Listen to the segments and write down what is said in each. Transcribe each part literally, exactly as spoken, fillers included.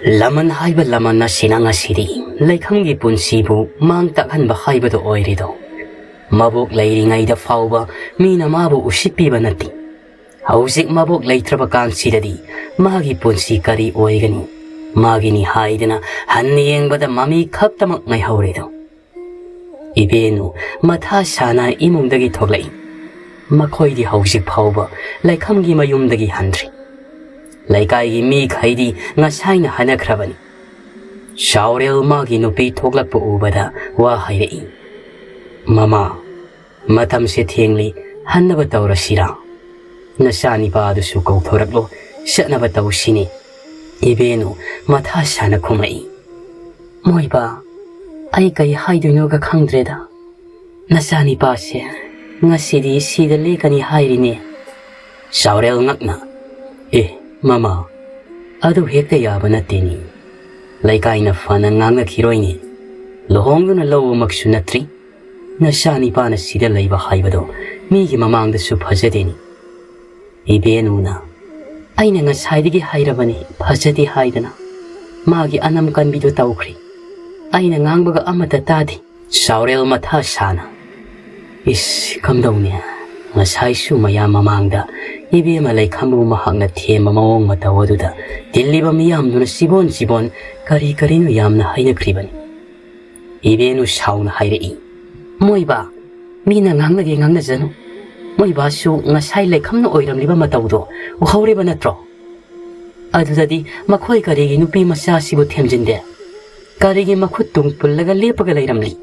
ꯂꯃꯟ ꯍꯥꯏꯕ ꯂꯃꯟ ꯑꯁꯤꯅ ꯉꯁꯤꯗꯤ ꯂꯩꯈꯝꯒꯤ ꯄꯨꯟꯁꯤꯕꯨ ꯃꯥꯡ ꯇꯥꯛꯍꯟꯕ ꯍꯥꯏꯕꯗꯨ ꯑꯣꯏꯔꯦꯗꯣ꯫ ꯃꯕꯣꯛ ꯂꯩꯔꯤꯉꯩꯗ ꯐꯥꯎꯕ ꯃꯤꯅ ꯃꯥꯕꯨ ꯎꯁꯤꯠꯄꯤꯕ ꯅꯠꯇꯦ꯫ ꯍꯧꯖꯤꯛ ꯃꯕꯣꯛ ꯂꯩꯇ꯭ꯔꯕ ꯀꯥꯟꯁꯤꯗꯗꯤ ꯃꯥꯒꯤ ꯄꯨꯟꯁꯤ ꯀꯔꯤ ꯑꯣꯏꯒꯅꯤ? ꯃꯥꯒꯤꯅꯤ ꯍꯥꯏꯗꯅ ꯍꯟꯅ ꯌꯦꯡꯕꯗ ꯃꯃꯤ ꯈꯛꯇꯃꯛ ꯉꯥꯏꯍꯧꯔꯦꯗꯣ꯫ ꯏꯕꯦꯅꯨ ꯃꯊꯥ ꯁꯥꯅ ꯏꯃꯨꯡꯗꯒꯤ ꯊꯣꯛꯂꯛꯏ꯫ ꯃꯈꯣꯏꯗꯤ ꯍꯧꯖꯤꯛ ꯐꯥꯎꯕ ꯂꯩꯈꯝꯒꯤ ꯃꯌꯨꯝꯗꯒꯤ ꯍꯟꯗ꯭ꯔꯤ꯫ ꯂꯩꯀꯥꯏꯒꯤ ꯃꯤꯈꯩꯗꯤ ꯉꯁꯥꯏꯅ ꯍꯥꯏꯅꯈ꯭ꯔꯕꯅꯤ꯫ ꯆꯥꯎꯔꯦꯜ ꯃꯥꯒꯤ ꯅꯨꯄꯤ ꯊꯣꯛꯂꯛꯄ ꯎꯕꯗ ꯋꯥ ꯍꯥꯏꯔꯛꯏ꯫ "ꯃꯃꯥ, ꯃꯇꯝꯁꯦ ꯊꯦꯡꯂꯤ, ꯍꯟꯅꯕ ꯇꯧꯔꯁꯤꯔꯥ? ꯅꯆꯥꯅꯤꯄꯥ ꯑꯗꯨꯁꯨ ꯀꯧꯊꯣꯔꯛꯂꯣ, ꯆꯠꯅꯕ ꯇꯧꯁꯤꯅꯦ꯫" ꯏꯕꯦꯅꯨ ꯃꯊꯥ ꯁꯥꯅ ꯈꯨꯝꯃꯛꯏ꯫ "ꯃꯣꯏꯕꯥ, ꯑꯩ ꯀꯩ ꯍꯥꯏꯗꯣꯏꯅꯣꯒ ꯈꯪꯗ꯭ꯔꯦꯗ꯫ ꯅꯆꯥꯅꯤꯄꯥꯁꯦ ꯉꯁꯤꯗꯤ ꯁꯤꯗ ꯂꯦꯛꯀꯅꯤ ꯍꯥꯏꯔꯤꯅꯦ꯫" ꯆꯥꯎꯔꯦꯜ ꯉꯛꯅ, "ꯑꯦ, ꯃꯃꯥ, ꯑꯗꯨ ꯍꯦꯛꯇ ꯌꯥꯕ ꯅꯠꯇꯦꯅꯦ꯫ ꯂꯩꯀꯥꯏꯅ ꯐꯅ ꯉꯥꯡꯅꯈꯤꯔꯣꯏꯅꯦ꯫ ꯂꯨꯍꯣꯡꯗꯨꯅ ꯂꯧꯕꯃꯛꯁꯨ ꯅꯠꯇ꯭ꯔꯤ꯫ ꯅꯆꯥꯅꯤꯄꯥꯅ ꯁꯤꯗ ꯂꯩꯕ ꯍꯥꯏꯕꯗꯣ ꯃꯤꯒꯤ ꯃꯃꯥꯡꯗꯁꯨ ꯐꯖꯗꯦꯅꯦ꯫" ꯏꯕꯦꯅꯨꯅ, "ꯑꯩꯅ ꯉꯁꯥꯏꯗꯒꯤ ꯍꯥꯏꯔꯕꯅꯤ, ꯐꯖꯗꯦ ꯍꯥꯏꯗꯅ꯫ ꯃꯥꯒꯤ ꯑꯅꯝ ꯀꯟꯕꯤꯗꯨ ꯇꯧꯈ꯭ꯔꯦ꯫ ꯑꯩꯅ ꯉꯥꯡꯕꯒ ꯑꯃꯠꯇ ꯇꯥꯗꯦ꯫" ꯆꯥꯎꯔꯦꯜ ꯃꯊꯥ ꯁꯥꯅ, "ꯏꯁ, ꯀꯝꯗꯧꯅꯤ? ꯉꯁꯥꯏꯁꯨ ꯃꯌꯥꯝ ꯃꯃꯥꯡꯗ ꯏꯕꯦꯝꯃ ꯂꯩꯈꯝꯕꯨ ꯃꯍꯥꯛꯅ ꯊꯦꯝꯕ ꯃꯑꯣꯡ ꯃꯇꯧ ꯑꯗꯨꯗ ꯇꯤꯜꯂꯤꯕ ꯃꯤꯌꯥꯝꯗꯨꯅ ꯆꯤꯕꯣꯟ ꯆꯤꯕꯣꯟ ꯀꯔꯤ ꯀꯔꯤꯅꯣ ꯌꯥꯝꯅ ꯍꯥꯏꯅꯈ꯭ꯔꯤꯕꯅꯤ꯫" ꯏꯕꯦꯅꯨ ꯁꯥꯎꯅ ꯍꯥꯏꯔꯛꯏ꯫ "ꯃꯣꯏꯕꯥ, ꯃꯤꯅ ꯉꯥꯡꯅꯒꯦ ꯉꯥꯡꯅꯖꯅꯨ꯫ ꯃꯣꯏꯕꯥꯁꯨ ꯉꯁꯥꯏ ꯂꯩꯈꯝꯅ ꯑꯣꯏꯔꯝꯂꯤꯕ ꯃꯇꯧꯗꯣ ꯎꯍꯧꯔꯤꯕ ꯅꯠꯇ꯭ꯔꯣ? ꯑꯗꯨꯗꯗꯤ ꯃꯈꯣꯏ ꯀꯔꯤꯒꯤ ꯅꯨꯄꯤ ꯃꯆꯥꯁꯤꯕꯨ ꯊꯦꯝꯖꯤꯟꯗꯦ? ꯀꯔꯤꯒꯤ ꯃꯈꯨꯠ ꯇꯨꯡ ꯄꯨꯜꯂꯒ ꯂꯦꯞꯄꯒ ꯂꯩꯔꯝꯂꯤ?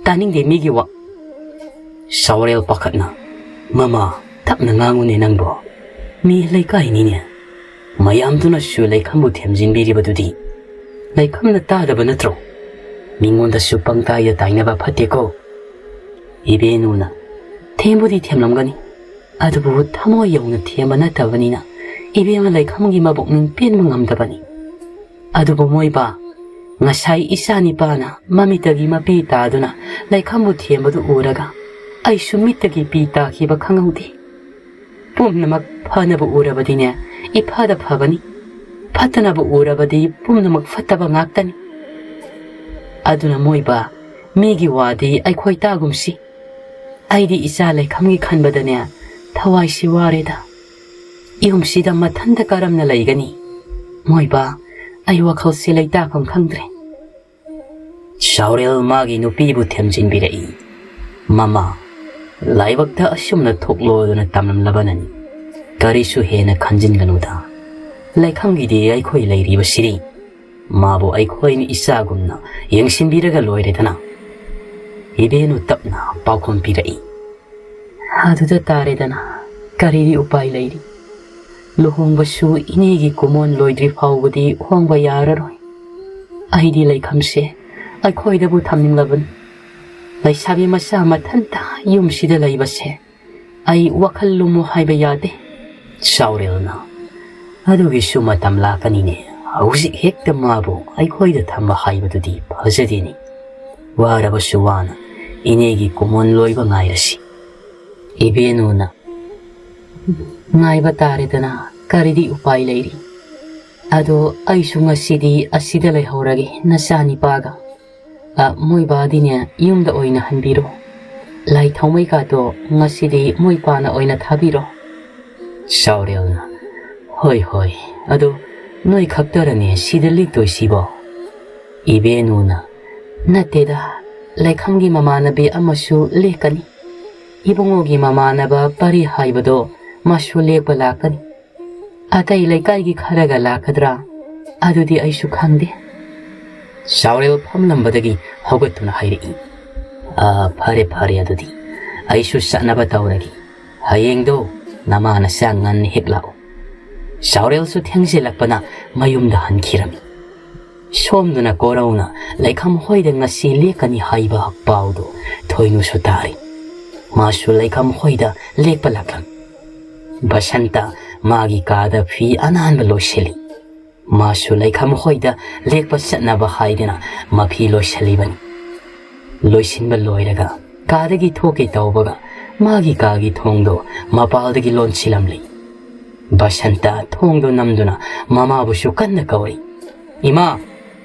ꯇꯥꯅꯤꯡꯗꯦ ꯃꯤꯒꯤ ꯋꯥ꯫" ꯆꯥꯎꯔꯦꯜ ꯄꯥꯈꯠꯅ, "ꯃꯃꯥ, ꯇꯞꯅ ꯉꯥꯡꯉꯨꯅꯦ ꯅꯪꯕꯣ꯫ ꯃꯤ ꯂꯩꯀꯥꯏꯅꯤꯅꯦ꯫ ꯃꯌꯥꯝꯗꯨꯅꯁꯨ ꯂꯩꯈꯝꯕꯨ ꯊꯦꯝꯖꯤꯟꯕꯤꯔꯤꯕꯗꯨꯗꯤ ꯂꯩꯈꯝꯅ ꯇꯥꯗꯕ ꯅꯠꯇ꯭ꯔꯣ? ꯃꯤꯉꯣꯟꯗꯁꯨ ꯄꯪꯇꯥꯏꯗ ꯇꯥꯏꯅꯕ ꯐꯠꯇꯦꯀꯣ꯫" ꯏꯕꯦꯅꯨꯅ, "ꯊꯦꯝꯕꯨꯗꯤ ꯊꯦꯝꯂꯝꯒꯅꯤ, ꯑꯗꯨꯕꯨ ꯊꯃꯣꯏ ꯌꯧꯅ ꯊꯦꯝꯕ ꯅꯠꯇꯕꯅꯤꯅ ꯏꯕꯦꯝꯃ ꯂꯩꯈꯝꯒꯤ ꯃꯕꯨꯛꯅꯤꯡ ꯄꯦꯟꯕ ꯉꯝꯗꯕꯅꯤ꯫ ꯑꯗꯨꯕꯨ ꯃꯣꯏꯕꯥ, ꯉꯁꯥꯏ ꯏꯆꯥ ꯅꯤꯄꯥꯅ ꯃꯃꯤꯠꯇꯒꯤ ꯃꯄꯤ ꯇꯥꯗꯨꯅ ꯂꯩꯈꯝꯕꯨ ꯊꯦꯝꯕꯗꯨ ꯎꯔꯒ ꯑꯩꯁꯨ ꯃꯤꯠꯇꯒꯤ ꯄꯤ ꯇꯥꯈꯤꯕ ꯈꯪꯍꯧꯗꯦ꯫ ꯄꯨꯝꯅꯃꯛ ꯐꯅꯕ ꯎꯔꯕꯗꯤꯅꯦ, ꯏꯐꯗ ꯐꯕꯅꯤ꯫ ꯐꯠꯇꯅꯕ ꯎꯔꯕꯗꯤ ꯄꯨꯝꯅꯃꯛ ꯐꯠꯇꯕ ꯉꯥꯛꯇꯅꯤ꯫ ꯑꯗꯨꯅ ꯃꯣꯏꯕꯥ, ꯃꯤꯒꯤ ꯋꯥꯗꯤ ꯑꯩꯈꯣꯏ ꯇꯥꯒꯨꯝꯁꯤ꯫ ꯑꯩꯗꯤ ꯏꯆꯥ ꯂꯩꯈꯝꯒꯤ ꯈꯟꯕꯗꯅꯦ ꯊꯋꯥꯏꯁꯤ ꯋꯥꯔꯦꯗ꯫ ꯌꯨꯝꯁꯤꯗ ꯃꯊꯟꯇ ꯀꯔꯝꯅ ꯂꯩꯒꯅꯤ? ꯃꯣꯏꯕꯥ, ꯑꯩ ꯋꯥꯈꯜꯁꯤ ꯂꯩꯇꯥꯐꯝ ꯈꯪꯗ꯭ꯔꯦ꯫ ꯁꯥꯎꯔꯦꯜ ꯃꯥꯒꯤ ꯅꯨꯄꯤꯕꯨ ꯊꯦꯝꯖꯤꯟꯕꯤꯔꯛꯏ꯫ "ꯃꯃꯥ, ꯂꯥꯏꯕꯛꯇ ꯑꯁꯨꯝꯅ ꯊꯣꯛꯂꯣꯗꯅ ꯇꯝꯂꯝꯂꯕꯅꯅꯤ꯫ ꯀꯔꯤꯁꯨ ꯍꯦꯟꯅ ꯈꯟꯖꯤꯟꯒꯅꯨꯗ꯫ ꯂꯩꯈꯝꯒꯤꯗꯤ ꯑꯩꯈꯣꯏ ꯂꯩꯔꯤꯕꯁꯤꯗꯤ꯫ ꯃꯥꯕꯨ ꯑꯩꯈꯣꯏꯅ ꯏꯆꯥꯒꯨꯝꯅ ꯌꯦꯡꯁꯤꯟꯕꯤꯔꯒ ꯂꯣꯏꯔꯦꯗꯅ"꯫ ꯏꯕꯦꯅꯨ ꯇꯞꯅ ꯄꯥꯎꯈꯨꯝ ꯄꯤꯔꯛꯏ꯫ "ꯑꯗꯨꯗ ꯇꯥꯔꯦꯗꯅ, ꯀꯔꯤꯗꯤ ꯎꯄꯥꯏ ꯂꯩꯔꯤ? ꯂꯨꯍꯣꯡꯕꯁꯨ ꯏꯅꯦꯒꯤ ꯀꯨꯃꯣꯟ ꯂꯣꯏꯗ꯭ꯔꯤ ꯐꯥꯎꯕꯗꯤ ꯍꯣꯡꯕ ꯌꯥꯔꯔꯣꯏ꯫ ꯑꯩꯗꯤ ꯂꯩꯈꯝꯁꯦ ꯑꯩꯈꯣꯏꯗꯕꯨ ꯊꯝꯅꯤꯡꯂꯕꯅꯤ꯫ ꯂꯩꯁꯥꯕꯤ ꯃꯆꯥ ꯃꯊꯟꯇ ꯌꯨꯝꯁꯤꯗ ꯂꯩꯕꯁꯦ ꯑꯩ ꯋꯥꯈꯜ ꯂꯨꯝꯃꯨ ꯍꯥꯏꯕ ꯌꯥꯗꯦ"꯫ ꯆꯥꯎꯔꯦꯜꯅ, "ꯑꯗꯨꯒꯤꯁꯨ ꯃꯇꯝ ꯂꯥꯛꯀꯅꯤꯅꯦ꯫ ꯍꯧꯖꯤꯛ ꯍꯦꯛꯇ ꯃꯥꯕꯨ ꯑꯩꯈꯣꯏꯗ ꯊꯝꯕ ꯍꯥꯏꯕꯗꯨꯗꯤ ꯐꯖꯗꯦꯅꯦ꯫ ꯋꯥꯔꯕꯁꯨ ꯋꯥꯅ ꯏꯅꯦꯒꯤ ꯀꯨꯃꯣꯟ ꯂꯣꯏꯕ ꯉꯥꯏꯔꯁꯤ"꯫ ꯏꯕꯦꯅꯨꯅ, "ꯉꯥꯏꯕ ꯇꯥꯔꯦꯗꯅ, ꯀꯔꯤꯗꯤ ꯎꯄꯥꯏ ꯂꯩꯔꯤ? ꯑꯗꯣ ꯑꯩꯁꯨ ꯉꯁꯤꯗꯤ ꯑꯁꯤꯗ ꯂꯩꯍꯧꯔꯒꯦ ꯅꯆꯥꯅꯤꯄꯥꯒ꯫ ꯑ, ꯃꯣꯏ ꯕꯥꯗꯤꯅꯦ ꯌꯨꯝꯗ ꯑꯣꯏꯅ ꯍꯟꯕꯤꯔꯣ꯫ ꯂꯥꯏ ꯊꯥꯎꯃꯩꯀꯥꯗꯣ ꯉꯁꯤꯗꯤ ꯃꯣꯏ ꯄꯥꯅ ꯑꯣꯏꯅ ꯊꯥꯕꯤꯔꯣ"꯫ ꯆꯥꯎꯔꯦꯜꯅ, "ꯍꯣꯏ, ꯍꯣꯏ, ꯑꯗꯣ ꯅꯣꯏ ꯈꯛꯇꯔꯅꯦ ꯁꯤꯗ ꯂꯦꯛꯇꯣꯏꯁꯤꯕꯣ?" ꯏꯕꯦꯅꯨꯅ, "ꯅꯠꯇꯦꯗ, ꯂꯩꯈꯝꯒꯤ ꯃꯃꯥꯟꯅꯕꯤ ꯑꯃꯁꯨ ꯂꯦꯛꯀꯅꯤ꯫ ꯏꯕꯨꯡꯉꯣꯒꯤ ꯃꯃꯥꯟꯅꯕ ꯄꯔꯤ ꯍꯥꯏꯕꯗꯣ ꯃꯥꯁꯨ ꯂꯦꯛꯄ ꯂꯥꯛꯀꯅꯤ꯫ ꯑꯇꯩ ꯂꯩꯀꯥꯏꯒꯤ ꯈꯔꯒ ꯂꯥꯛꯀꯗ꯭ꯔꯥ? ꯑꯗꯨꯗꯤ ꯑꯩꯁꯨ ꯈꯪꯗꯦ"꯫ ꯆꯥꯎꯔꯦꯜ ꯐꯝꯂꯝꯕꯗꯒꯤ ꯍꯧꯒꯠꯇꯨꯅ ꯍꯥꯏꯔꯛꯏ, "ꯑ, ꯐꯔꯦ, ꯐꯔꯦ, ꯑꯗꯨꯗꯤ ꯑꯩꯁꯨ ꯆꯠꯅꯕ ꯇꯧꯔꯒꯦ꯫ ꯍꯌꯦꯡꯗꯣ ꯅꯃꯥ ꯅꯆꯥ ꯉꯟꯅ ꯍꯦꯛ ꯂꯥꯛꯎ"꯫ ꯆꯥꯎꯔꯦꯜꯁꯨ ꯊꯦꯡꯖꯤꯜꯂꯛꯄꯅ ꯃꯌꯨꯝꯗ ꯍꯟꯈꯤꯔꯝꯃꯤ꯫ ꯁꯣꯝꯗꯅ ꯀꯣꯔꯧꯅ ꯂꯩꯈꯝ ꯍꯣꯏꯗ ꯉꯁꯤ ꯂꯦꯛꯀꯅꯤ ꯍꯥꯏꯕ ꯄꯥꯎꯗꯨ ꯊꯣꯏꯅꯨꯁꯨ ꯇꯥꯔꯤ꯫ ꯃꯥꯁꯨ ꯂꯩꯈꯝ ꯍꯣꯏꯗ ꯂꯦꯛꯄ ꯂꯥꯛꯂꯝꯃꯤ꯫ ꯕꯁꯟꯇ ꯃꯥꯒꯤ ꯀꯥꯗ ꯐꯤ ꯑꯅꯥꯟꯕ ꯂꯣꯏꯁꯤꯜꯂꯤ꯫ ꯃꯥꯁꯨ ꯂꯩꯈꯝ ꯍꯣꯏꯗ ꯂꯦꯛꯄ ꯆꯠꯅꯕ ꯍꯥꯏꯗꯨꯅ ꯃꯐꯤ ꯂꯣꯏꯁꯤꯜꯂꯤꯕꯅꯤ꯫ ꯂꯣꯏꯁꯤꯟꯕ ꯂꯣꯏꯔꯒ ꯀꯥꯗꯒꯤ ꯊꯣꯛꯀꯦ ꯇꯧꯕꯒ ꯃꯥꯒꯤ ꯀꯥꯒꯤ ꯊꯣꯡꯗꯣ ꯃꯄꯥꯜꯗꯒꯤ ꯂꯣꯟꯁꯤꯜꯂꯝꯂꯤ꯫ ꯕꯁꯟꯇ ꯊꯣꯡꯗꯣ ꯅꯝꯗꯨꯅ ꯃꯃꯥꯕꯨꯁꯨ ꯀꯟꯅ ꯀꯧꯔꯤ꯫ "ꯏꯃꯥ,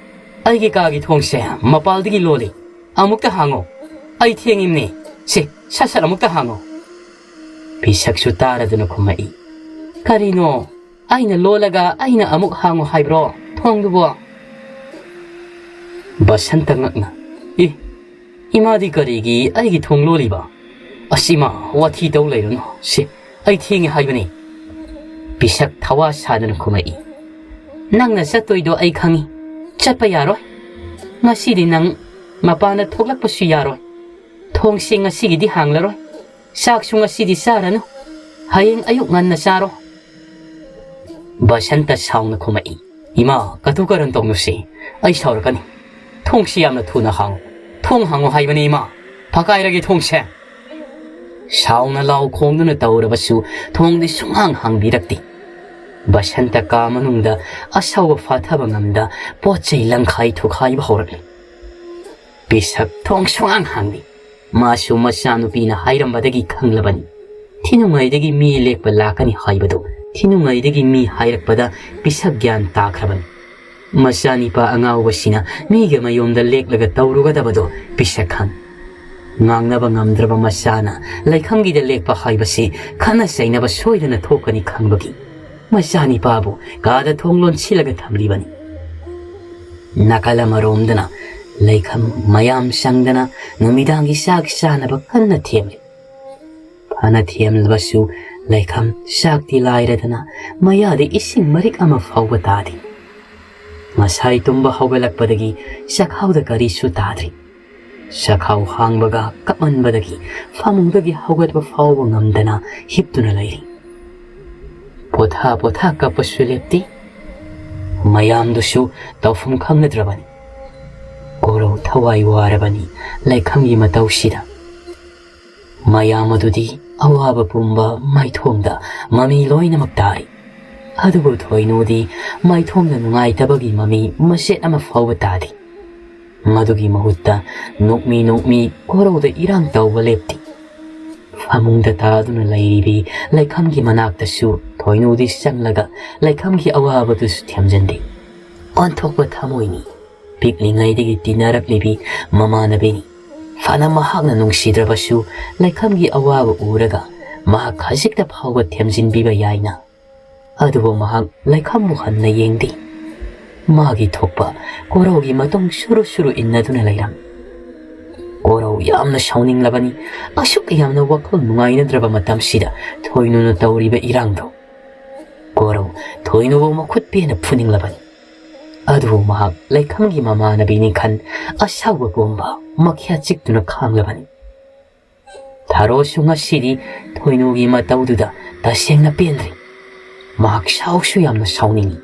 ꯑꯩꯒꯤ ꯀꯥꯒꯤ ꯊꯣꯡꯁꯦ ꯃꯄꯥꯜꯗꯒꯤ ꯂꯣꯜꯂꯤ, ꯑꯃꯨꯛꯇ ꯍꯥꯡꯉꯣ, ꯑꯩ ꯊꯦꯡꯉꯤꯝꯅꯦ, ꯁꯦ, ꯁꯠ ꯁꯠ ꯑꯃꯨꯛꯇ ꯍꯥꯡꯉꯣ"꯫ ꯄꯤꯁꯛꯁꯨ ꯇꯥꯔꯗꯨꯅ ꯈꯨꯝꯃꯛꯏ꯫ "ꯀꯔꯤꯅꯣ, ꯑꯩꯅ ꯂꯣꯜꯂꯒ ꯑꯩꯅ ꯑꯃꯨꯛ ꯍꯥꯡꯉꯣ ꯍꯥꯏꯕ꯭ꯔꯣ ꯊꯣꯡꯗꯨꯕꯣ?" ꯕꯁꯟꯇ ꯉꯛꯅ, "ꯏ, ꯏꯃꯥꯗꯤ ꯀꯔꯤꯒꯤ ꯑꯩꯒꯤ ꯊꯣꯡ ꯂꯣꯜꯂꯤꯕ? ꯑꯁ ꯏꯃꯥ, ꯋꯥꯊꯤ ꯇꯧ ꯂꯩꯔꯨꯅꯨ꯫ ꯁꯤ, ꯑꯩ ꯊꯦꯡꯉꯦ ꯍꯥꯏꯕꯅꯤ"꯫ ꯄꯤꯁꯛ ꯊꯋꯥ ꯁꯥꯗꯅ ꯈꯨꯝꯃꯛꯏ꯫ "ꯅꯪꯅ ꯆꯠꯇꯣꯏꯗꯣ ꯑꯩ ꯈꯪꯉꯤ꯫ ꯆꯠꯄ ꯌꯥꯔꯣꯏ꯫ ꯉꯁꯤꯗꯤ ꯅꯪ ꯃꯄꯥꯟꯗ ꯊꯣꯛꯂꯛꯄꯁꯨ ꯌꯥꯔꯣꯏ꯫ ꯊꯣꯡꯁꯤ ꯉꯁꯤꯒꯤꯗꯤ ꯍꯥꯡꯂꯔꯣꯏ꯫ ꯆꯥꯛꯁꯨ ꯉꯁꯤꯗꯤ ꯆꯥꯔꯅꯨ꯫ ꯍꯌꯦꯡ ꯑꯌꯨꯛ ꯉꯟꯅ ꯆꯥꯔꯣ"꯫ ꯕꯁꯟꯇ ꯁꯥꯎꯅ ꯈꯨꯝꯃꯛꯏ꯫ "ꯏꯃꯥ, ꯀꯇꯨ ꯀꯔꯟ ꯇꯧꯅꯨꯁꯦ꯫ ꯑꯩ ꯁꯥꯎꯔꯛꯀꯅꯤ꯫ ꯊꯣꯡꯁꯤ ꯌꯥꯝꯅ ꯊꯨꯅ ꯍꯥꯡꯉꯨ꯫ ꯊꯣꯡ ꯍꯥꯡꯉꯨ ꯍꯥꯏꯕꯅꯤ ꯏꯃꯥ꯫ ꯐꯀꯥꯏꯔꯒꯦ ꯊꯣꯡꯁꯦ"꯫ ꯁꯥꯎꯅ ꯂꯥꯎ ꯈꯣꯡꯗꯨꯅ ꯇꯧꯔꯕꯁꯨ ꯊꯣꯡꯗꯤ ꯁꯨꯡꯍꯥꯡ ꯍꯥꯡꯕꯤꯔꯛꯇꯦ꯫ ꯕꯁꯟꯇ ꯀꯥ ꯃꯅꯨꯡꯗ ꯑꯁꯥꯎꯕ ꯐꯥꯊꯕ ꯉꯝꯗ ꯄꯣꯠ ꯆꯩ ꯂꯪꯈꯥꯏ ꯊꯨꯈꯥꯏꯕ ꯍꯧꯔꯛꯂꯦ꯫ ꯄꯤꯁꯛ ꯊꯣꯡ ꯁꯨꯡꯍꯥꯡ ꯍꯥꯡꯗꯦ꯫ ꯃꯥꯁꯨ ꯃꯆꯥꯅꯨꯄꯤꯅ ꯍꯥꯏꯔꯝꯕꯗꯒꯤ ꯈꯪꯂꯕꯅꯤ꯫ ꯊꯤꯅꯨꯡꯉꯩꯗꯒꯤ ꯃꯤ ꯂꯦꯛꯄ ꯂꯥꯛꯀꯅꯤ ꯍꯥꯏꯕꯗꯨ ꯊꯤꯅꯨꯡꯉꯩꯗꯒꯤ ꯃꯤ ꯍꯥꯏꯔꯛꯄꯗ ꯄꯤꯁꯛ ꯒ꯭ꯌꯥꯟ ꯇꯥꯈ꯭ꯔꯕꯅꯤ꯫ ꯃꯆꯥꯅꯤꯄꯥ ꯑꯉꯥꯎꯕꯁꯤꯅ ꯃꯤꯒꯤ ꯃꯌꯨꯝꯗ ꯂꯦꯛꯂꯒ ꯇꯧꯔꯨꯒꯗꯕꯗꯣ ꯄꯤꯁꯛ ꯈꯪ꯫ ꯉꯥꯡꯅꯕ ꯉꯝꯗ꯭ꯔꯕ ꯃꯆꯥꯅ ꯂꯩꯈꯝꯒꯤꯗ ꯂꯦꯛꯄ ꯍꯥꯏꯕꯁꯤ ꯈꯠꯅ ꯆꯩꯅꯕ ꯁꯣꯏꯗꯅ ꯊꯣꯛꯀꯅꯤ ꯈꯪꯕꯒꯤ ꯃꯆꯥꯅꯤꯄꯥꯕꯨ ꯀꯥꯗ ꯊꯣꯡ ꯂꯣꯟꯁꯤꯜꯂꯒ ꯊꯝꯂꯤꯕꯅꯤ꯫ ꯅꯥꯀꯜ ꯑꯃꯔꯣꯝꯗꯅ ꯂꯩꯈꯝ ꯃꯌꯥꯝ ꯆꯪꯗꯅ ꯅꯨꯃꯤꯗꯥꯡꯒꯤ ꯆꯥꯛ ꯆꯥꯅꯕ ꯀꯟꯅ ꯊꯦꯝꯂꯤ꯫ ꯐꯅ ꯊꯦꯝꯂꯕꯁꯨ ꯂꯩꯈꯝ ꯆꯥꯛꯇꯤ ꯂꯥꯏꯔꯗꯅ ꯃꯌꯥꯗ ꯏꯁꯤꯡ ꯃꯔꯤꯛ ꯑꯃ ꯐꯥꯎꯕ ꯇꯥꯗꯦ꯫ ꯉꯁꯥꯏ ꯇꯨꯝꯕ ꯍꯧꯒꯠꯂꯛꯄꯗꯒꯤ ꯆꯥꯛꯈꯥꯎꯗ ꯀꯔꯤꯁꯨ ꯇꯥꯗ꯭ꯔꯤ꯫ ꯆꯥꯛꯈꯥꯎ ꯍꯥꯡꯕꯒ ꯀꯞꯃꯟꯕꯗꯒꯤ ꯐꯃꯨꯡꯗꯒꯤ ꯍꯧꯒꯠꯄ ꯐꯥꯎꯕ ꯉꯝꯗꯅ ꯍꯤꯞꯇꯨꯅ ꯂꯩꯔꯤ꯫ ꯄꯣꯊꯥ ꯄꯣꯊꯥ ꯀꯞꯄꯁꯨ ꯂꯦꯞꯇꯦ꯫ ꯃꯌꯥꯝꯗꯨꯁꯨ ꯇꯧꯐꯝ ꯈꯪꯅꯗ꯭ꯔꯕꯅꯤ꯫ ꯀꯣꯔꯧ ꯊꯋꯥꯏ ꯋꯥꯔꯕꯅꯤ ꯂꯩꯈꯝꯒꯤ ꯃꯇꯧꯁꯤꯗ꯫ ꯃꯌꯥꯝ ꯑꯗꯨꯗꯤ ꯑꯋꯥꯕ ꯄꯨꯝꯕ ꯃꯥꯏꯊꯣꯡꯗ ꯃꯃꯤ ꯂꯣꯏꯅꯃꯛ ꯇꯥꯔꯤ꯫ ꯑꯗꯨꯕꯨ ꯊꯣꯏꯅꯨꯗꯤ ꯃꯥꯏꯊꯣꯡꯗ ꯅꯨꯡꯉꯥꯏꯇꯕꯒꯤ ꯃꯃꯤ ꯃꯆꯦꯠ ꯑꯃ ꯐꯥꯎꯕ ꯇꯥꯗꯦ꯫ ꯃꯗꯨꯒꯤ ꯃꯍꯨꯠꯇ ꯅꯣꯛꯃꯤ ꯅꯣꯛꯃꯤ ꯀꯣꯔꯧꯗ ꯏꯔꯥꯡ ꯇꯧꯕ ꯂꯦꯞꯇꯦ꯫ ꯐꯃꯨꯡꯗ ꯇꯥꯗꯨꯅ ꯂꯩꯔꯤꯕꯤ ꯂꯩꯈꯝꯒꯤ ꯃꯅꯥꯛꯇꯁꯨ ꯊꯣꯏꯅꯨꯗꯤ ꯆꯪꯂꯒ ꯂꯩꯈꯝꯒꯤ ꯑꯋꯥꯕꯗꯨꯁꯨ ꯊꯦꯝꯖꯤꯟꯗꯦ꯫ ꯑꯣꯟꯊꯣꯛꯄ ꯊꯃꯣꯏꯅꯤ꯫ ꯄꯤꯛꯂꯤꯉꯩꯗꯒꯤ ꯇꯤꯟꯅꯔꯛꯂꯤꯕꯤ ꯃꯃꯥꯟꯅꯕꯤꯅꯤ꯫ ꯐꯅ ꯃꯍꯥꯛꯅ ꯅꯨꯡꯁꯤꯗ꯭ꯔꯕꯁꯨ ꯂꯩꯈꯝꯒꯤ ꯑꯋꯥꯕ ꯎꯔꯒ ꯃꯍꯥꯛ ꯈꯖꯤꯛꯇ ꯐꯥꯎꯕ ꯊꯦꯝꯖꯤꯟꯕꯤꯕ ꯌꯥꯏꯅ꯫ ꯑꯗꯨꯕꯨ ꯃꯍꯥꯛ ꯂꯩꯈꯝꯕꯨ ꯍꯟꯅ ꯌꯦꯡꯗꯦ꯫ ꯃꯥꯒꯤ ꯊꯣꯛꯄ ꯀꯣꯔꯧꯒꯤ ꯃꯇꯨꯡ ꯁꯨꯔꯨ ꯁꯨꯔꯨ ꯏꯟꯅꯗꯨꯅ ꯂꯩꯔꯝꯃꯤ꯫ ꯀꯣꯔꯧ ꯌꯥꯝꯅ ꯁꯥꯎꯅꯤꯡꯂꯕꯅꯤ꯫ ꯑꯁꯨꯛ ꯌꯥꯝꯅ ꯋꯥꯈꯜ ꯅꯨꯡꯉꯥꯏꯅꯗ꯭ꯔꯕ ꯃꯇꯝꯁꯤꯗ ꯊꯣꯏꯅꯨꯅ ꯇꯧꯔꯤꯕ ꯏꯔꯥꯡꯗꯣ꯫ ꯀꯣꯔꯧ ꯊꯣꯏꯅꯨꯕꯨ ꯃꯈꯨꯠ ꯄꯦꯟꯅ ꯐꯨꯅꯤꯡꯂꯕꯅꯤ꯫ ꯑꯗꯨꯕꯨ ꯃꯍꯥꯛ ꯂꯩꯈꯝꯒꯤ ꯃꯃꯥꯟꯅꯕꯤꯅꯤ ꯈꯟ ꯑꯁꯥꯎꯕ ꯄꯣꯝꯕ ꯃꯈ꯭ꯌꯥ ꯆꯤꯛꯇꯨꯅ ꯈꯥꯡꯂꯕꯅꯤ꯫ ꯊꯥꯔꯣꯁꯨ ꯉꯁꯤꯗꯤ ꯊꯣꯏꯅꯨꯒꯤ ꯃꯇꯧꯗꯨꯗ ꯇꯁꯦꯡꯅ ꯄꯦꯟꯗ꯭ꯔꯦ꯫ ꯃꯍꯥꯛ ꯁꯥꯎꯁꯨ ꯌꯥꯝꯅ ꯁꯥꯎꯅꯤꯡꯏ꯫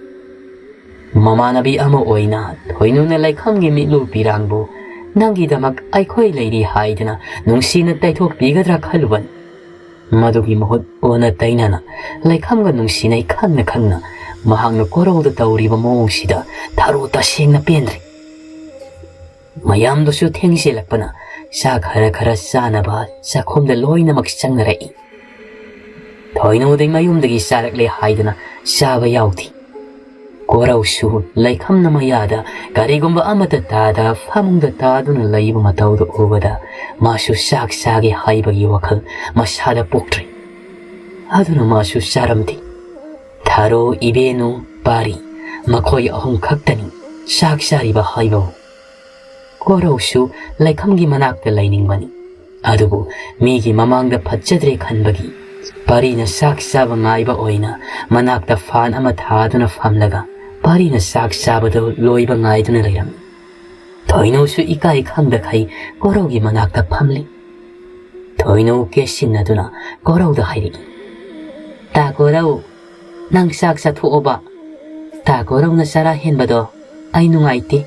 ꯃꯃꯥꯟꯅꯕꯤ ꯑꯃ ꯑꯣꯏꯅ ꯊꯣꯏꯅꯨꯅ ꯂꯩꯈꯝꯒꯤ ꯃꯤꯠꯂꯨ ꯄꯤꯔꯥꯡꯕꯨ ꯅꯪꯒꯤꯗꯃꯛ ꯑꯩꯈꯣꯏ ꯂꯩꯔꯤ ꯍꯥꯏꯗꯅ ꯅꯨꯡꯁꯤꯅ ꯇꯩꯊꯣꯛꯄꯤꯒꯗ꯭ꯔꯥ ꯈꯜꯂꯨꯕꯅꯤ꯫ ꯃꯗꯨꯒꯤ ꯃꯍꯨꯠ ꯑꯣꯟꯅ ꯇꯩꯅꯅ ꯂꯩꯈꯝꯒ ꯅꯨꯡꯁꯤꯅꯩ ꯈꯪꯅ ꯈꯪꯅ ꯃꯍꯥꯛꯅ ꯀꯣꯔꯧꯗ ꯇꯧꯔꯤꯕ ꯃꯑꯣꯡꯁꯤꯗ ꯊꯥꯔꯣ ꯇꯁꯦꯡꯅ ꯄꯦꯟꯗ꯭ꯔꯦ꯫ ꯃꯌꯥꯝꯗꯨꯁꯨ ꯊꯦꯡꯖꯤꯜꯂꯛꯄꯅ ꯆꯥ ꯈꯔ ꯈꯔ ꯆꯥꯅꯕ ꯆꯥꯛꯈꯨꯝꯗ ꯂꯣꯏꯅꯃꯛ ꯆꯪꯅꯔꯛꯏ꯫ ꯊꯣꯏꯅꯨꯗꯤ ꯃꯌꯨꯝꯗꯒꯤ ꯆꯥꯔꯛꯂꯦ ꯍꯥꯏꯗꯨꯅ ꯆꯥꯕ ꯌꯥꯎꯗꯦ꯫ ꯀꯣꯔꯧꯁꯨ ꯂꯩꯈꯝꯅ ꯃꯌꯥꯗ ꯀꯔꯤꯒꯨꯝꯕ ꯑꯃꯠꯇ ꯇꯥꯗ ꯐꯃꯨꯡꯗ ꯇꯥꯗꯨꯅ ꯂꯩꯕ ꯃꯇꯧꯗꯨ ꯎꯕꯗ ꯃꯥꯁꯨ ꯆꯥꯛ ꯆꯥꯒꯦ ꯍꯥꯏꯕꯒꯤ ꯋꯥꯈꯜ ꯃꯁꯥꯗ ꯄꯣꯛꯇ꯭ꯔꯦ꯫ ꯑꯗꯨꯅ ꯃꯥꯁꯨ ꯆꯥꯔꯝꯗꯦ꯫ ꯊꯥꯔꯣ, ꯏꯕꯦꯅꯨ, ꯄꯥꯔꯤ, ꯃꯈꯣꯏ ꯑꯍꯨꯝ ꯈꯛꯇꯅꯤ ꯆꯥꯛ ꯆꯥꯔꯤꯕ ꯍꯥꯏꯕꯕꯨ꯫ ꯀꯣꯔꯧꯁꯨ ꯂꯩꯈꯝꯒꯤ ꯃꯅꯥꯛꯇ ꯂꯩꯅꯤꯡꯕꯅꯤ꯫ ꯑꯗꯨꯕꯨ ꯃꯤꯒꯤ ꯃꯃꯥꯡꯗ ꯐꯠꯖꯗ꯭ꯔꯦ ꯈꯟꯕꯒꯤ ꯄꯥꯔꯤꯅ ꯆꯥꯛ ꯆꯥꯕ ꯉꯥꯏꯕ ꯑꯣꯏꯅ ꯃꯅꯥꯛꯇ ꯐꯥꯟ ꯑꯃ ꯊꯥꯗꯨꯅ ꯐꯝꯂꯒ ꯄꯥꯔꯤꯅ ꯆꯥꯛ ꯆꯥꯕꯗꯨ ꯂꯣꯏꯕ ꯉꯥꯏꯗꯨꯅ ꯂꯩꯔꯝꯃꯤ꯫ ꯊꯣꯏꯅꯧꯁꯨ ꯏꯀꯥꯏ ꯈꯪꯗꯈꯩ ꯀꯣꯔꯧꯒꯤ ꯃꯅꯥꯛꯇ ꯐꯝꯂꯤ꯫ ꯊꯣꯏꯅꯧ ꯀꯦꯁꯤꯟꯅꯗꯨꯅ ꯀꯣꯔꯧꯗ ꯍꯥꯏꯔꯛꯏ, "ꯇꯥ ꯀꯣꯔꯧ, ꯅꯪ ꯆꯥꯛ ꯆꯥꯊꯣꯛꯑꯣꯕ꯫ ꯇꯥ ꯀꯣꯔꯧꯅ ꯆꯔꯥ ꯍꯦꯟꯕꯗꯣ ꯑꯩ ꯅꯨꯡꯉꯥꯏꯇꯦ꯫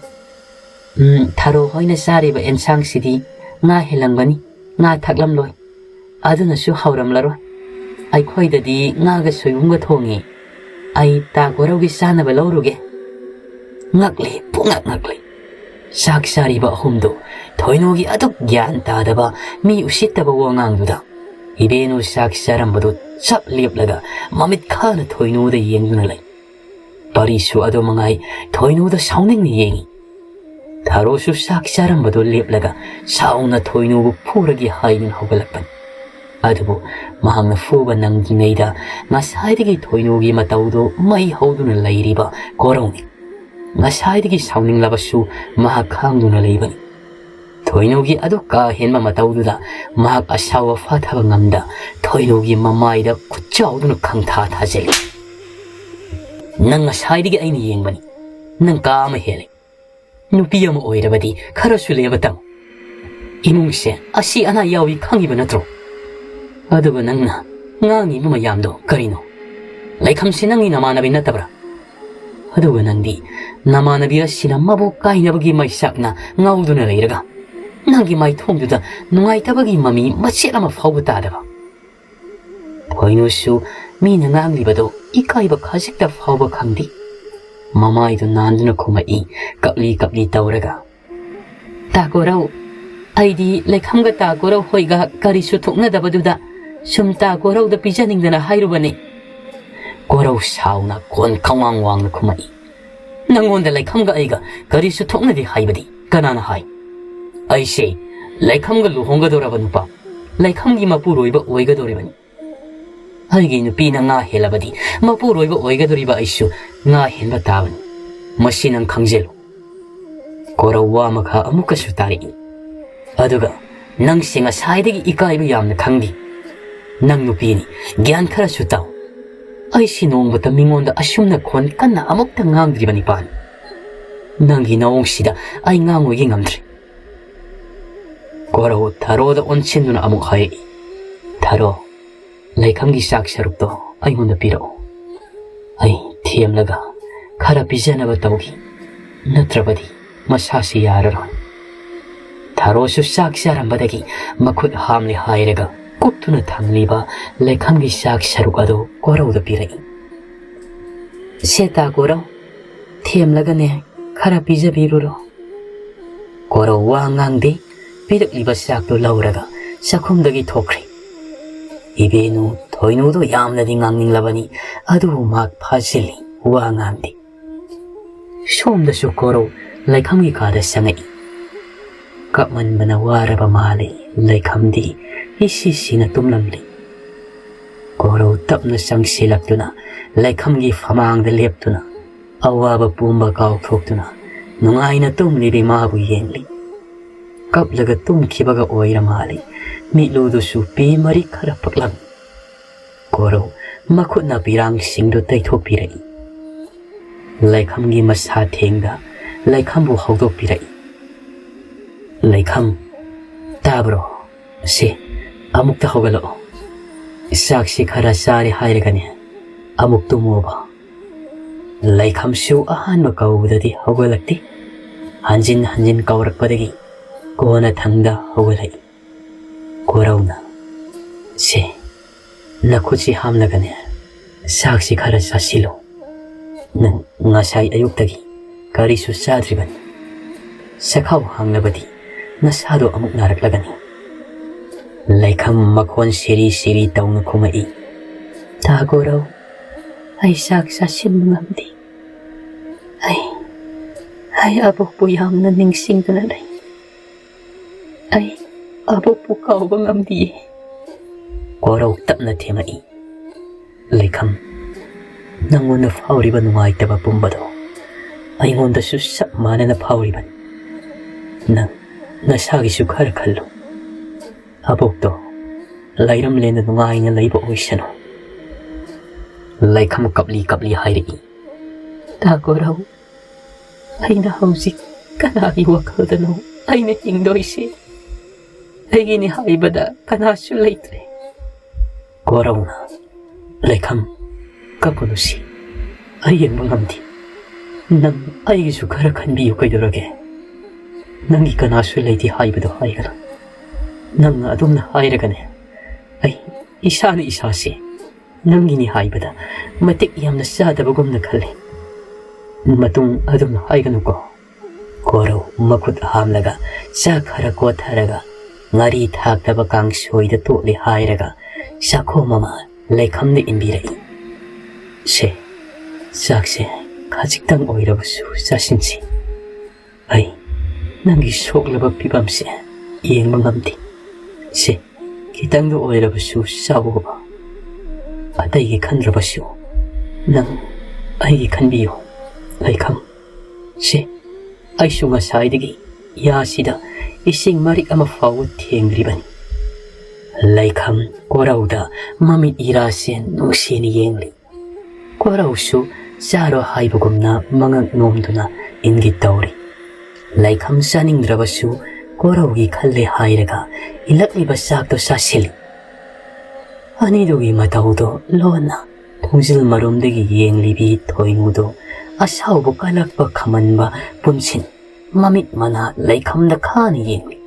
ꯎꯝ, ꯊꯥꯔꯣ ꯍꯣꯏꯅ ꯆꯥꯔꯤꯕ ꯑꯦꯟꯁꯥꯡꯁꯤꯗꯤ ꯉꯥ ꯍꯦꯜꯂꯝꯒꯅꯤ, ꯉꯥ ꯊꯥꯛꯂꯝꯂꯣꯏ꯫ ꯑꯗꯨꯅꯁꯨ ꯍꯥꯎꯔꯝꯂꯔꯣꯏ꯫ ꯑꯩꯈꯣꯏꯗꯗꯤ ꯉꯥꯒ ꯁꯣꯏꯕꯨꯝꯒ ꯊꯣꯡꯉꯤ꯫ ꯑꯩ ꯇꯥ ꯀꯣꯔꯧꯒꯤ ꯆꯥꯅꯕ ꯂꯧꯔꯨꯒꯦ꯫" ꯉꯛꯂꯤ, ꯄꯨꯡꯉꯛ ꯉꯛꯂꯤ꯫ ꯆꯥꯛ ꯆꯥꯔꯤꯕ ꯑꯍꯨꯝꯗꯨ ꯊꯣꯏꯅꯣꯒꯤ ꯑꯗꯨꯛ ꯒ꯭ꯌꯥꯟ ꯇꯥꯗꯕ, ꯃꯤ ꯎꯁꯤꯠꯇꯕ ꯋꯥꯉꯥꯡꯗꯨꯗ꯫ ꯏꯕꯦꯅꯨ ꯆꯥꯛ ꯆꯥꯔꯝꯕꯗꯨ ꯆꯞ ꯂꯦꯞꯂꯒ ꯃꯃꯤꯠ ꯈꯥꯅ ꯊꯣꯏꯅꯨꯗ ꯌꯦꯡꯗꯨꯅ ꯂꯩ꯫ ꯄꯔꯤꯁꯨ ꯑꯗꯨ ꯃꯉꯥꯏ ꯊꯣꯏꯅꯨꯗ ꯁꯥꯎꯅꯤꯡꯅ ꯌꯦꯡꯏ꯫ ꯊꯥꯔꯣꯁꯨ ꯆꯥꯛ ꯆꯥꯔꯝꯕꯗꯨ ꯂꯦꯞꯂꯒ ꯁꯥꯎꯅ ꯊꯣꯏꯅꯨꯕꯨ ꯐꯨꯔꯒꯦ ꯍꯥꯏꯗꯨꯅ ꯍꯧꯒꯠꯂꯛꯄꯅꯤ꯫ ꯑꯗꯨꯕꯨ ꯃꯍꯥꯛꯅ ꯐꯨꯕ ꯅꯪꯗ꯭ꯔꯤꯉꯩꯗ ꯉꯁꯥꯏꯗꯒꯤ ꯊꯣꯏꯅꯨꯒꯤ ꯃꯇꯧꯗꯨ ꯃꯩ ꯍꯧꯗꯨꯅ ꯂꯩꯔꯤꯕ ꯀꯣꯔꯧꯅꯤ꯫ ꯉꯁꯥꯏꯗꯒꯤ ꯁꯥꯎꯅꯤꯡꯂꯕꯁꯨ ꯃꯍꯥꯛ ꯈꯥꯡꯗꯨꯅ ꯂꯩꯕꯅꯤ꯫ ꯊꯣꯏꯅꯨꯒꯤ ꯑꯗꯨ ꯀꯥ ꯍꯦꯟꯕ ꯃꯇꯧꯗꯨꯗ ꯃꯍꯥꯛ ꯑꯁꯥꯎꯕ ꯐꯥꯊꯕ ꯉꯝꯗ ꯊꯣꯏꯅꯨꯒꯤ ꯃꯃꯥꯏꯗ ꯈꯨꯠꯆꯥꯎꯗꯨꯅ ꯈꯪꯊꯥ ꯊꯥꯖꯤꯜꯂꯤ꯫ "ꯅꯪ ꯉꯁꯥꯏꯗꯒꯤ ꯑꯩꯅ ꯌꯦꯡꯕꯅꯤ꯫ ꯅꯪ ꯀꯥ ꯑꯃ ꯍꯦꯜꯂꯦ꯫ ꯅꯨꯄꯤ ꯑꯃ ꯑꯣꯏꯔꯕꯗꯤ ꯈꯔꯁꯨ ꯂꯦꯝꯕ ꯇꯝꯃꯨ꯫ ꯏꯃꯨꯡꯁꯦ ꯑꯁꯤ ꯑꯅꯥ ꯌꯥꯎꯏ ꯈꯪꯉꯤꯕ ꯅꯠꯇ꯭ꯔꯣ? ꯑꯗꯨꯒ ꯅꯪꯅ ꯉꯥꯡꯉꯤꯕ ꯃꯌꯥꯝꯗꯣ ꯀꯔꯤꯅꯣ? ꯂꯩꯈꯝꯁꯤ ꯅꯪꯒꯤ ꯅꯃꯥꯟꯅꯕꯤ ꯅꯠꯇꯕ꯭ꯔꯥ? ꯑꯗꯨꯒ ꯅꯪꯗꯤ ꯅꯃꯥꯟꯅꯕꯤ ꯑꯁꯤꯅ ꯃꯕꯨ ꯀꯥꯏꯅꯕꯒꯤ ꯃꯩꯁꯥꯛꯅ ꯉꯥꯎꯗꯨꯅ ꯂꯩꯔꯒ ꯅꯪꯒꯤ ꯃꯥꯏꯊꯣꯡꯗꯨꯗ ꯅꯨꯡꯉꯥꯏꯇꯕꯒꯤ ꯃꯃꯤ ꯃꯆꯦꯠ ꯑꯃ ꯐꯥꯎꯕ ꯇꯥꯗꯕ?" ꯊꯣꯏꯅꯨꯁꯨ ꯃꯤꯅ ꯉꯥꯡꯂꯤꯕꯗꯣ ꯏꯀꯥꯏꯕ ꯈꯖꯤꯛꯇ ꯐꯥꯎꯕ ꯈꯪꯗꯦ꯫ ꯃꯃꯥꯏꯗꯨ ꯅꯥꯟꯗꯨꯅ ꯈꯨꯝꯃꯛꯏ, ꯀꯞꯂꯤ ꯀꯞꯂꯤ ꯇꯧꯔꯒ꯫ "ꯇꯥ ꯀꯣꯔꯧ, ꯑꯩꯗꯤ ꯂꯩꯈꯝꯒ ꯇꯥ ꯀꯣꯔꯧ ꯍꯣꯏꯒ ꯀꯔꯤꯁꯨ ꯊꯣꯛꯅꯗꯕꯗꯨꯗ ꯁꯨꯝ ꯇꯥ ꯀꯣꯔꯧꯗ ꯄꯤꯖꯅꯤꯡꯗꯅ ꯍꯥꯏꯔꯨꯕꯅꯤ꯫" ꯀꯣꯔꯧ ꯁꯥꯎꯅ ꯀꯣꯟ ꯈꯪꯋꯥꯡ ꯋꯥꯡꯅ ꯈꯨꯝꯃꯛꯏ, "ꯅꯪꯉꯣꯟꯗ ꯂꯩꯈꯝꯒ ꯑꯩꯒ ꯀꯔꯤꯁꯨ ꯊꯣꯛꯅꯗꯦ ꯍꯥꯏꯕꯗꯤ ꯀꯅꯥꯅ ꯍꯥꯏ? ꯑꯩꯁꯦ ꯂꯩꯈꯝꯒ ꯂꯨꯍꯣꯡꯒꯗꯧꯔꯕ ꯅꯨꯄꯥ, ꯂꯩꯈꯝꯒꯤ ꯃꯄꯨꯔꯣꯏꯕ ꯑꯣꯏꯒꯗꯧꯔꯤꯕꯅꯤ꯫ ꯑꯩꯒꯤ ꯅꯨꯄꯤꯅ ꯉꯥ ꯍꯦꯜꯂꯕꯗꯤ ꯃꯄꯨꯔꯣꯏꯕ ꯑꯣꯏꯒꯗꯧꯔꯤꯕ ꯑꯩꯁꯨ ꯉꯥ ꯍꯦꯟꯕ ꯇꯥꯕꯅꯤ꯫ ꯃꯁꯤ ꯅꯪ ꯈꯪꯖꯤꯜꯂꯨ꯫" ꯀꯣꯔꯧ ꯋꯥ ꯃꯈꯥ ꯑꯃꯨꯛꯀꯁꯨ ꯇꯥꯔꯛꯏ꯫ "ꯑꯗꯨꯒ ꯅꯪꯁꯦ ꯉꯁꯥꯏꯗꯒꯤ ꯏꯀꯥꯏꯕ ꯌꯥꯝꯅ ꯈꯪꯗꯦ꯫ ꯅꯪ ꯅꯨꯄꯤꯅꯤ, ꯒ꯭ꯌꯥꯟ ꯈꯔꯁꯨ ꯇꯥꯎ꯫ ꯑꯩꯁꯤ ꯅꯣꯡꯃꯇ ꯃꯤꯉꯣꯟꯗ ꯑꯁꯨꯝꯅ ꯈꯣꯟ ꯀꯟꯅ ꯑꯃꯨꯛꯇ ꯉꯥꯡꯗ꯭ꯔꯤꯕ ꯅꯤꯄꯥꯅꯤ꯫ ꯅꯪꯒꯤ ꯅꯑꯣꯡꯁꯤꯗ ꯑꯩ ꯉꯥꯡꯉꯣꯏꯒꯦ ꯉꯝꯗ꯭ꯔꯦ꯫" ꯀꯣꯔꯧ ꯊꯥꯔꯣꯗ ꯑꯣꯟꯁꯤꯟꯗꯨꯅ ꯑꯃꯨꯛ ꯍꯥꯏꯔꯛꯏ, "ꯊꯥꯔꯣ, ꯂꯩꯈꯝꯒꯤ ꯆꯥꯛ ꯁꯔꯨꯛꯇꯣ ꯑꯩꯉꯣꯟꯗ ꯄꯤꯔꯛꯑꯣ꯫ ꯑꯩ ꯊꯦꯝꯂꯒ ꯈꯔ ꯄꯤꯖꯅꯕ ꯇꯧꯈꯤ, ꯅꯠꯇ꯭ꯔꯕꯗꯤ ꯃꯁꯥꯁꯤ ꯌꯥꯔꯔꯣꯏ꯫" ꯊꯥꯔꯣꯁꯨ ꯆꯥꯛ ꯆꯥꯔꯝꯕꯗꯒꯤ ꯃꯈꯨꯠ ꯍꯥꯝꯂꯦ ꯍꯥꯏꯔꯒ ꯀꯨꯞꯇꯨꯅ ꯊꯝꯂꯤꯕ ꯂꯩꯈꯝꯒꯤ ꯆꯥꯛ ꯁꯔꯨꯛ ꯑꯗꯨ ꯀꯣꯔꯧꯗ ꯄꯤꯔꯛꯏ꯫ "ꯁꯦ ꯇꯥ ꯀꯣꯔꯧ, ꯊꯦꯝꯂꯒꯅꯦ ꯈꯔ ꯄꯤꯖꯕꯤꯔꯨꯔꯣ꯫" ꯀꯣꯔꯧ ꯋꯥ ꯉꯥꯡꯗꯦ, ꯄꯤꯔꯛꯂꯤꯕ ꯆꯥꯛꯇꯨ ꯂꯧꯔꯒ ꯆꯥꯛꯈꯨꯝꯗꯒꯤ ꯊꯣꯛꯈ꯭ꯔꯦ꯫ ꯏꯕꯦꯅꯨ ꯊꯣꯏꯅꯨꯗꯣ ꯌꯥꯝꯅꯗꯤ ꯉꯥꯡꯅꯤꯡꯂꯕꯅꯤ, ꯑꯗꯨꯕꯨ ꯃꯍꯥꯛ ꯐꯥꯖꯤꯜꯂꯤ, ꯋꯥ ꯉꯥꯡꯗꯦ꯫ ꯁꯣꯝꯗꯁꯨ ꯀꯣꯔꯧ ꯂꯩꯈꯝꯒꯤ ꯀꯥꯗ ꯆꯪꯉꯛꯏ꯫ ꯀꯞꯃꯟꯕꯅ ꯋꯥꯔꯕ ꯃꯥꯜꯂꯤ꯫ ꯂꯩꯈꯝꯗꯤ ꯏꯁꯤ ꯁꯤꯅ ꯇꯨꯝꯂꯝꯂꯤ꯫ ꯀꯣꯔꯧ ꯇꯞꯅ ꯆꯪꯁꯤꯜꯂꯛꯇꯨꯅ ꯂꯩꯈꯝꯒꯤ ꯐꯃꯥꯡꯗ ꯂꯦꯞꯇꯨꯅ ꯑꯋꯥꯕ ꯄꯨꯝꯕ ꯀꯥꯎꯊꯣꯛꯇꯨꯅ ꯅꯨꯡꯉꯥꯏꯅ ꯇꯨꯝꯂꯤꯕꯤ ꯃꯥꯕꯨ ꯌꯦꯡꯂꯤ꯫ ꯀꯞꯂꯒ ꯇꯨꯝꯈꯤꯕꯒ ꯑꯣꯏꯔ ꯃꯥꯜꯂꯤ꯫ ꯃꯤꯠꯂꯨꯗꯨꯁꯨ ꯄꯤ ꯃꯔꯤ ꯈꯔ ꯄꯛꯂꯝꯃꯤ꯫ ꯀꯣꯔꯧ ꯃꯈꯨꯠꯅ ꯄꯤꯔꯥꯡꯁꯤꯡꯗꯨ ꯇꯩꯊꯣꯛꯄꯤꯔꯛꯏ꯫ ꯂꯩꯈꯝꯒꯤ ꯃꯁꯥ ꯊꯦꯡꯗ ꯂꯩꯈꯝꯕꯨ ꯍꯧꯗꯣꯛꯄꯤꯔꯛꯏ꯫ ꯂꯩꯈꯝ, ꯇꯥꯕ꯭ꯔꯣ? ꯁꯦ, ꯑꯃꯨꯛꯇ ꯍꯧꯒꯠꯂꯛꯑꯣ꯫ ꯆꯥꯛꯁꯤ ꯈꯔ ꯆꯥꯔꯦ ꯍꯥꯏꯔꯒꯅꯦ, ꯑꯃꯨꯛ ꯇꯨꯝꯃꯣꯕ꯫ ꯂꯩꯈꯝꯁꯨ ꯑꯍꯥꯟꯕ ꯀꯧꯕꯗꯗꯤ ꯍꯧꯒꯠꯂꯛꯇꯦ꯫ ꯍꯟꯖꯤꯟ ꯍꯟꯖꯤꯟ ꯀꯧꯔꯛꯄꯗꯒꯤ ꯀꯣꯟꯅ ꯊꯪꯗ ꯍꯧꯒꯠꯂꯛꯏ꯫ ꯀꯣꯔꯧꯅ, ꯁꯦ, ꯅꯈꯨꯠꯁꯤ ꯍꯥꯝꯂꯒꯅꯦ, ꯆꯥꯛꯁꯤ ꯈꯔ ꯆꯥꯁꯤꯜꯂꯨ꯫ ꯅꯪ ꯉꯁꯥꯏ ꯑꯌꯨꯛꯇꯒꯤ ꯀꯔꯤꯁꯨ ꯆꯥꯗ꯭ꯔꯤꯕꯅꯤ꯫ ꯆꯈꯥꯎ ꯍꯥꯡꯂꯕꯗꯤ ꯅꯁꯥꯗꯣ ꯑꯃꯨꯛ ꯅꯥꯔꯛꯂꯒꯅꯤ꯫ ꯂꯩꯈꯝ ꯃꯈꯣꯟ ꯁꯤꯔꯤ ꯁꯤꯔꯤ ꯇꯧꯅ ꯈꯨꯝꯃꯛꯏ꯫ ꯇꯥ ꯀꯣꯔꯧ, ꯑꯩ ꯆꯥꯛ ꯆꯥꯁꯤꯟꯕ ꯉꯝꯗꯦ꯫ ꯑꯩ, ꯑꯩ ꯑꯕꯣꯛꯄꯨ ꯌꯥꯝꯅ ꯅꯤꯡꯁꯤꯡꯗꯨꯅ ꯂꯩ꯫ ꯑꯩ ꯑꯕꯣꯛꯄꯨ ꯀꯥꯎꯕ ꯉꯝꯗꯤꯌꯦ꯫ ꯀꯣꯔꯧ ꯇꯞꯅ ꯊꯦꯝꯃꯛꯏ꯫ ꯂꯩꯈꯝ, ꯅꯪꯉꯣꯟꯗ ꯐꯥꯎꯔꯤꯕ ꯅꯨꯡꯉꯥꯏꯇꯕ ꯄꯨꯝꯕꯗꯣ ꯑꯩꯉꯣꯟꯗꯁꯨ ꯆꯞ ꯃꯥꯟꯅꯅ ꯐꯥꯎꯔꯤꯕꯅꯤ꯫ ꯅꯪ ꯅꯁꯥꯒꯤꯁꯨ ꯈꯔ ꯈꯜꯂꯨ꯫ ꯑꯕꯣꯛꯇꯣ ꯂꯩꯔꯝꯂꯦꯅ ꯅꯨꯡꯉꯥꯏꯅ ꯂꯩꯕ ꯑꯣꯏꯁꯅꯨ꯫ ꯂꯩꯈꯝ ꯀꯞꯂꯤ ꯀꯞꯂꯤ ꯍꯥꯏꯔꯛꯏ꯫ ꯇꯥ ꯀꯣꯔꯧ, ꯑꯩꯅ ꯍꯧꯖꯤꯛ ꯀꯅꯥꯒꯤ ꯋꯥꯈꯜꯗꯅꯣ ꯑꯩꯅ ꯍꯤꯡꯗꯣꯏꯁꯤ? ꯑꯩꯒꯤꯅꯤ ꯍꯥꯏꯕꯗ ꯀꯅꯥꯁꯨ ꯂꯩꯇ꯭ꯔꯦ꯫ ꯀꯣꯔꯧꯅ, ꯂꯩꯈꯝ, ꯀꯞꯀꯅꯨꯁꯤ꯫ ꯑꯩ ꯌꯦꯡꯕ ꯉꯝꯗꯦ꯫ ꯅꯪ ꯑꯩꯒꯤꯁꯨ ꯈꯔ ꯈꯟꯕꯤꯌꯨ ꯀꯩꯗꯧꯔꯒꯦ? ꯅꯪꯒꯤ ꯀꯅꯥꯁꯨ ꯂꯩꯇꯦ ꯍꯥꯏꯕꯗꯣ ꯍꯥꯏꯒꯅꯨ꯫ ꯅꯪꯅ ꯑꯗꯨꯝꯅ ꯍꯥꯏꯔꯒꯅꯦ, ꯑꯩ ꯏꯁꯥꯅ ꯏꯁꯥꯁꯦ ꯅꯪꯒꯤꯅꯤ ꯍꯥꯏꯕꯗ ꯃꯇꯤꯛ ꯌꯥꯝꯅ ꯆꯥꯗꯕꯒꯨꯝꯅ ꯈꯜꯂꯤ꯫ ꯃꯇꯨꯡ ꯑꯗꯨꯝ ꯍꯥꯏꯒꯅꯨꯀꯣ꯫ ꯀꯣꯔꯧ ꯃꯈꯨꯠ ꯍꯥꯝꯂꯒ ꯆꯥꯛ ꯈꯔ ꯀꯣꯊꯔꯒ ꯉꯥꯔꯤ ꯊꯥꯛꯇꯕ ꯀꯥꯡꯁꯣꯏꯗ ꯇꯣꯠꯂꯦ ꯍꯥꯏꯔꯒ ꯆꯥꯛꯈꯣꯝ ꯑꯃ ꯂꯩꯈꯝꯗ ꯏꯟꯕꯤꯔꯛꯏ꯫ "ꯁꯦ, ꯆꯥꯛꯁꯦ ꯈꯖꯤꯛꯇꯪ ꯑꯣꯏꯔꯕꯁꯨ ꯆꯥꯁꯤꯟꯁꯤ꯫ ꯑꯩ ꯅꯪꯒꯤ ꯁꯣꯛꯂꯕ ꯐꯤꯕꯝꯁꯦ ꯌꯦꯡꯕ ꯉꯝꯗꯦ꯫ ꯁꯦ, ꯈꯤꯇꯪꯗ ꯑꯣꯏꯔꯕꯁꯨ ꯆꯥꯎꯑꯣꯕ꯫ ꯑꯇꯩꯒꯤ ꯈꯟꯗ꯭ꯔꯕꯁꯨ ꯅꯪ ꯑꯩꯒꯤ ꯈꯟꯕꯤꯌꯨ, ꯂꯩꯈꯝ꯫ ꯁꯦ, ꯑꯩꯁꯨ ꯉꯁꯥꯏꯗꯒꯤ ꯌꯥꯁꯤꯗ ꯏꯁꯤꯡ ꯃꯔꯤꯛ ꯑꯃ ꯐꯥꯎꯕ ꯊꯦꯡꯗ꯭ꯔꯤꯕꯅꯤ꯫" ꯂꯩꯈꯝ ꯀꯣꯔꯧꯗ ꯃꯃꯤꯠ ꯏꯔꯥꯁꯦ ꯅꯨꯡꯁꯤꯅ ꯌꯦꯡꯂꯤ꯫ ꯀꯣꯔꯧꯁꯨ ꯆꯥꯔꯣ ꯍꯥꯏꯕꯒꯨꯝꯅ ꯃꯉꯛ ꯅꯣꯝꯗꯨꯅ ꯏꯟꯒꯦ ꯇꯧꯔꯤ꯫ ꯂꯩꯈꯝ ꯆꯥꯅꯤꯡꯗ꯭ꯔꯕꯁꯨ ꯀꯣꯔꯧꯒꯤ ꯈꯜꯂꯦ ꯍꯥꯏꯔꯒ ꯏꯜꯂꯛꯂꯤꯕ ꯆꯥꯛꯇꯣ ꯆꯥꯁꯤꯜꯂꯤ꯫ ꯑꯅꯤꯗꯨꯒꯤ ꯃꯇꯧꯗꯣ ꯂꯣꯟꯅ ꯊꯣꯡꯖꯤꯜ ꯃꯔꯨꯝꯗꯒꯤ ꯌꯦꯡꯂꯤꯕꯤ ꯊꯣꯏꯅꯨꯗꯣ ꯑꯁꯥꯎꯕ ꯀꯜꯂꯛꯄ ꯈꯝꯃꯟꯕ ꯄꯨꯟꯁꯤꯟ ꯃꯃꯤꯠ ꯃꯅꯥ ꯂꯩꯈꯝꯗ ꯈꯥꯅ ꯌꯦꯡꯂꯤ꯫